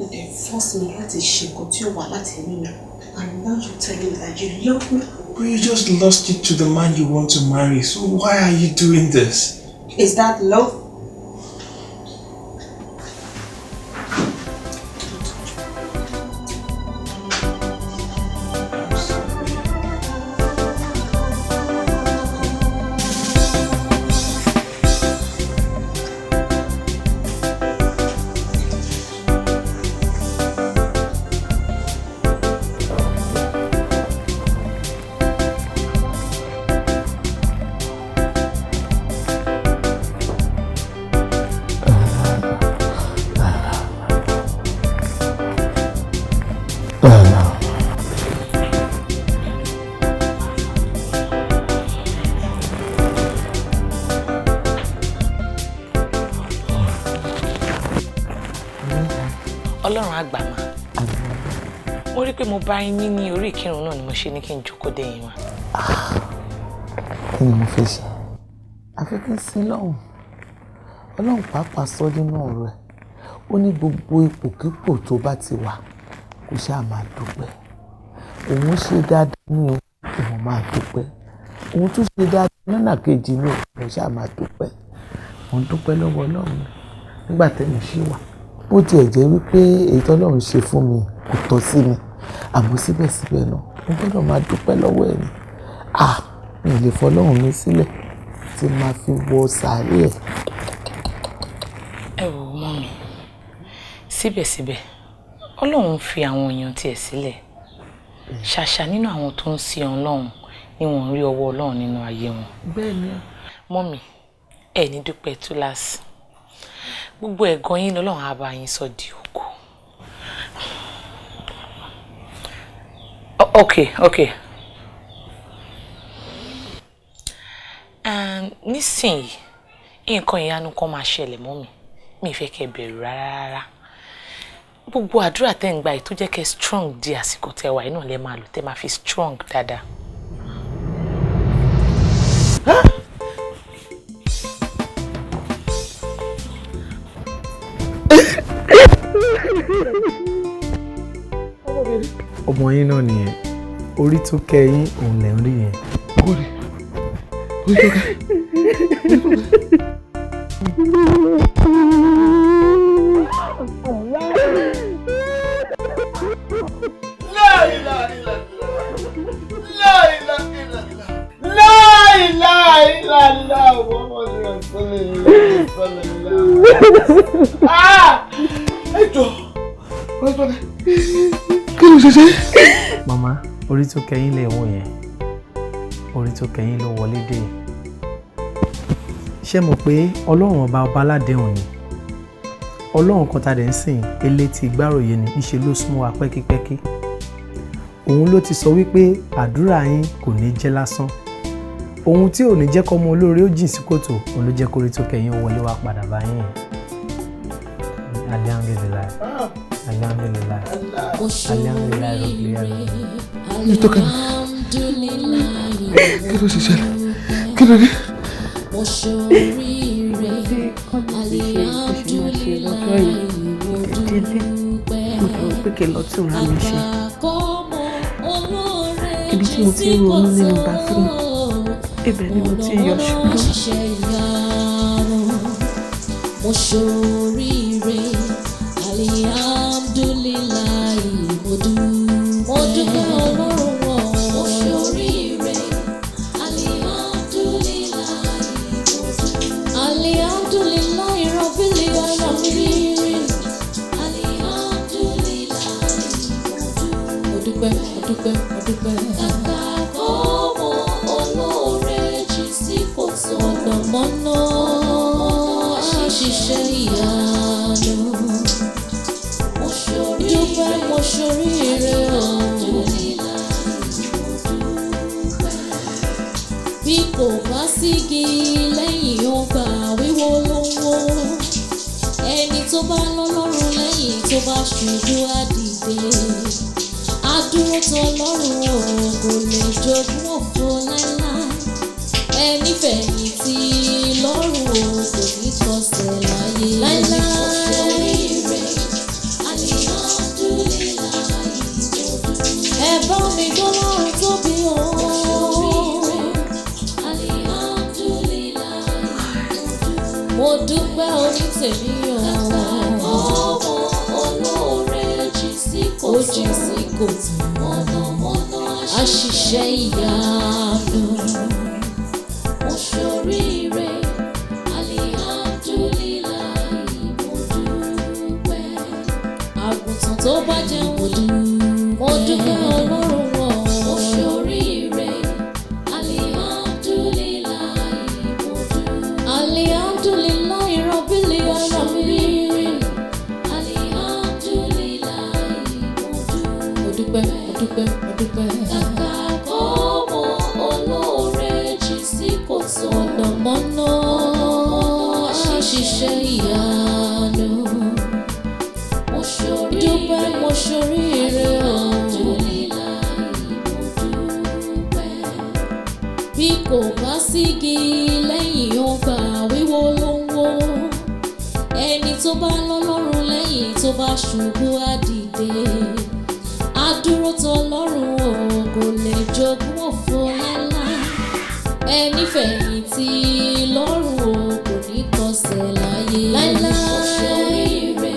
Speaker 4: They forced me láti ṣe nǹkan tí ó wà láti inú mi. And now you're telling me that you love me.
Speaker 15: But you just lost it to the man you want to marry. So why are you doing this?
Speaker 4: Is that love?
Speaker 8: Ọlọ́run á gbà mà. Mo rí pé mo bá yín ní orí ìkírun náà ni mo ṣe ní kí n jókòó dé yín wá.
Speaker 9: Kí ni mo fẹ́ ṣe? Àfi kí n sin lọ́hùn. Ọlọ́run pàápàá sọ nínú ọ̀rọ̀ ẹ̀. Ó ní gbogbo ipòkípò tó bá ti wà kó ṣáà máa dúpẹ́. Òun ṣe dáadáa ní o, òun máa dúpẹ́. Òun tún ṣe dáadáa lọ́nà kejì ní o, òun ṣáà máa dúpẹ́. Mo ń dúpẹ́ lọ́wọ́ Ọlọ́run nígbà tẹ́mi ṣì wà. Bó tiẹ̀ jẹ́ wípé èyí tọ́lọ́run ṣe fún mi kò tọ́ sí mi, àmọ́ síbẹ̀síbẹ̀ náà mo gbọ́dọ̀ máa dúpẹ́ lọ́wọ́ ẹ̀ ni. À, mi ò lè fọlọ́run mi sílẹ̀ tí máa fi wọ sàárè ẹ̀.
Speaker 8: Ẹ wò ó mummy, síbẹ̀síbẹ̀ Ọlọ́run fi àwọn èèyàn tiẹ̀ sílẹ̀. Ṣàṣà nínú àwọn tó ń sin Ọlọ́run ni wọ́n ń rí ọwọ́ Ọlọ́run nínú ayé wọn.
Speaker 9: Bẹ́ẹ̀ni.
Speaker 8: Mummy, ẹ ní dúpẹ́ túláàsì. Gbogbo ẹ̀gàn yín lọ́lọ́run á bá yín sọ di ògo. Okay, okay. Nísìnyí, nǹkan ìyanu kan máa ṣẹlẹ̀ mọ́ mi. Mi ì fẹ́ kẹ́ bẹ̀rù rárá rárá. Gbogbo àdúrà tẹ́ ń gbà yìí tó jẹ́ kẹ́ strong di àsìkò tẹ́ wà yìí náà lẹ máa lò tẹ́ máa fi strong dáadáa.
Speaker 6: Ọmọ yín náà nìyẹn, orí tó kẹ́ yín òun lẹ̀ ń rí yẹn.
Speaker 9: Orí tó kẹ́. Kí ló ṣe ṣe?
Speaker 6: Màmá, orí tó kẹ́yìn lè wò yẹn, orí tó kẹ́yìn ló wọlé dé. Ṣé mọ̀ pé Ọlọ́run ọba ọba aládéhùn ni? Ọlọ́run kan tá dẹ̀ ń sìn elétí gbáròyé ni, ńṣe ló súnmọ́ wa pẹ́kípẹ́kí. Òun ló ti sọ wípé àdúrà yín kò ní jẹ́ lásán. Ohun tí ò ní jẹ́ kọ́mọ olóore ó jìn sí kòtò, òun ló jẹ́ kórí tó kẹ́yìn ó wọlé wá padà bá yín. Alhamdulillah. Alhamdulillah. Alhamdulillah Rabbil alamin.
Speaker 9: Kí ló ṣe ṣẹlẹ̀? Kí ló dé?
Speaker 1: Mo ṣoríire, alhamdulillah, mo dúpẹ́.
Speaker 11: Mo kàn pé kí n lọ tún ra mi ṣe. Ibi tí mo ti ń ronú nínú bathroom, ibẹ̀ ni mo ti yọ ṣubú.
Speaker 1: Mo ṣoríire, alhamdulillah, mo dúpẹ́. Mo dúpẹ́ Ọlọ́run o. Mo ṣoríire, alhamdulillah, mo dúpẹ́. Alhamdulillah, Rabbil alamin. Alhamdulillah, mo dúpẹ́. Mo dúpẹ́, mo dúpẹ́, mo dúpẹ́. Kàkà kó mọ olóore jì sí kòtò. Mọ̀nàmọ́ná ṣiṣẹ́ ìyanu. Mo dúpẹ́, mo ṣoríire o. Bí kò bá sígi lẹ́yìn ọgbà wíwó ló ń wó. Ẹni tó bá lọ́lọ́run lẹ́yìn tó bá ṣubú á dìde. Adúró tọlọ́run o, kò lè jogún òfo láéláé. Ẹni fẹ̀yìntì lọ́rùn o, kò ní kọsẹ̀ láyé. Láéláé. Ẹ bá mi gbọ́ lọ́run tóbi o. Mo dúpẹ́ onítèmi o. Ọmọ olóore jì sí kòtò. Ó jì sí kòtò. Mọ̀nàmọ́ná àṣìṣe ìyanu. Mo ṣoríire, alhamdulillah, mo dúpẹ́. Àgùntàn tó bá jẹun mo dúpẹ́ Ọlọ́run o. Mo ṣoríire, alhamdulillah, mo dúpẹ́. Alhamdulillah, Rabbil alamin. Alhamdulillah, mo dúpẹ́. Mo dúpẹ́, mo dúpẹ́, mo dúpẹ́. Kàkà kó mọ olóore jì sí kòtò. Mọ̀nàmọ́ná ṣiṣẹ́ ìyanu. Mo ṣoríire. kò bá sígi lẹ́yìn ọgbà, wíwó ló ń wó. Ẹni tó bá lọ́lọ́run lẹ́yìn, tó bá ṣubú á dìde. Adúró tọlọ́run o, kò lè jogún òfo láéláé. Ẹni fẹ̀yìntì lọ́rùn o, kò ní kọsẹ̀ láyé. Láéláé. Mo ṣoríire,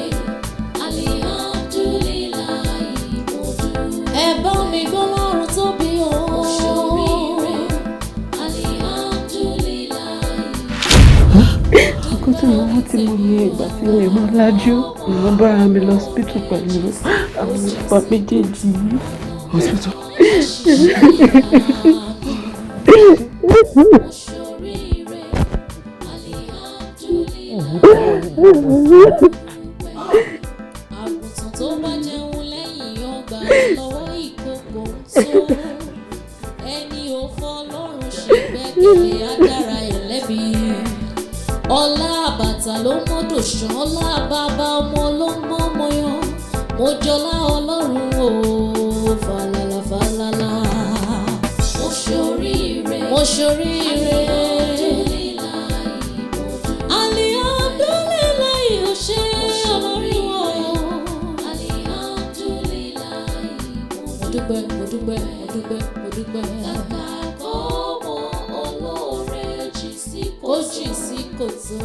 Speaker 1: alihamdulilayi, mo dúpẹ́. Ẹ bá mi gbọ́ lọ́run tóbi o. Mo ṣoríire, alihamdulilayi.
Speaker 11: Nǹkan tí mo rántí mo ní ìgbà tí mi máa lajú, mo bára mi lọ hospital pẹ̀lú àwọn ọ̀pá méjèèjì yìí.
Speaker 9: Hospital.
Speaker 1: Àgùntàn tó bá jẹun lẹ́yìn ọgbà lọ́wọ́ ìkòkò ń tó. Ẹni ò fọlọ́run ṣe gbẹ́kẹ̀lé agbára ẹ̀ lẹ́bi. Ọlá àbàtà ló mọ́dò ṣán, ọlá bàbá ọmọ ló mọ́mọ́ yan. Mo jọlá Ọlọ́run o, falala falala. Mo ṣoríire, mo ṣoríire. Alihamdulilayi, o ṣé Ọlọ́run o. Mo dúpẹ́, mo dúpẹ́, mo dúpẹ́, mo dúpẹ́. Kàkà kó mọ olóore jìn sí kòtò. Kó jìn sí kòtò.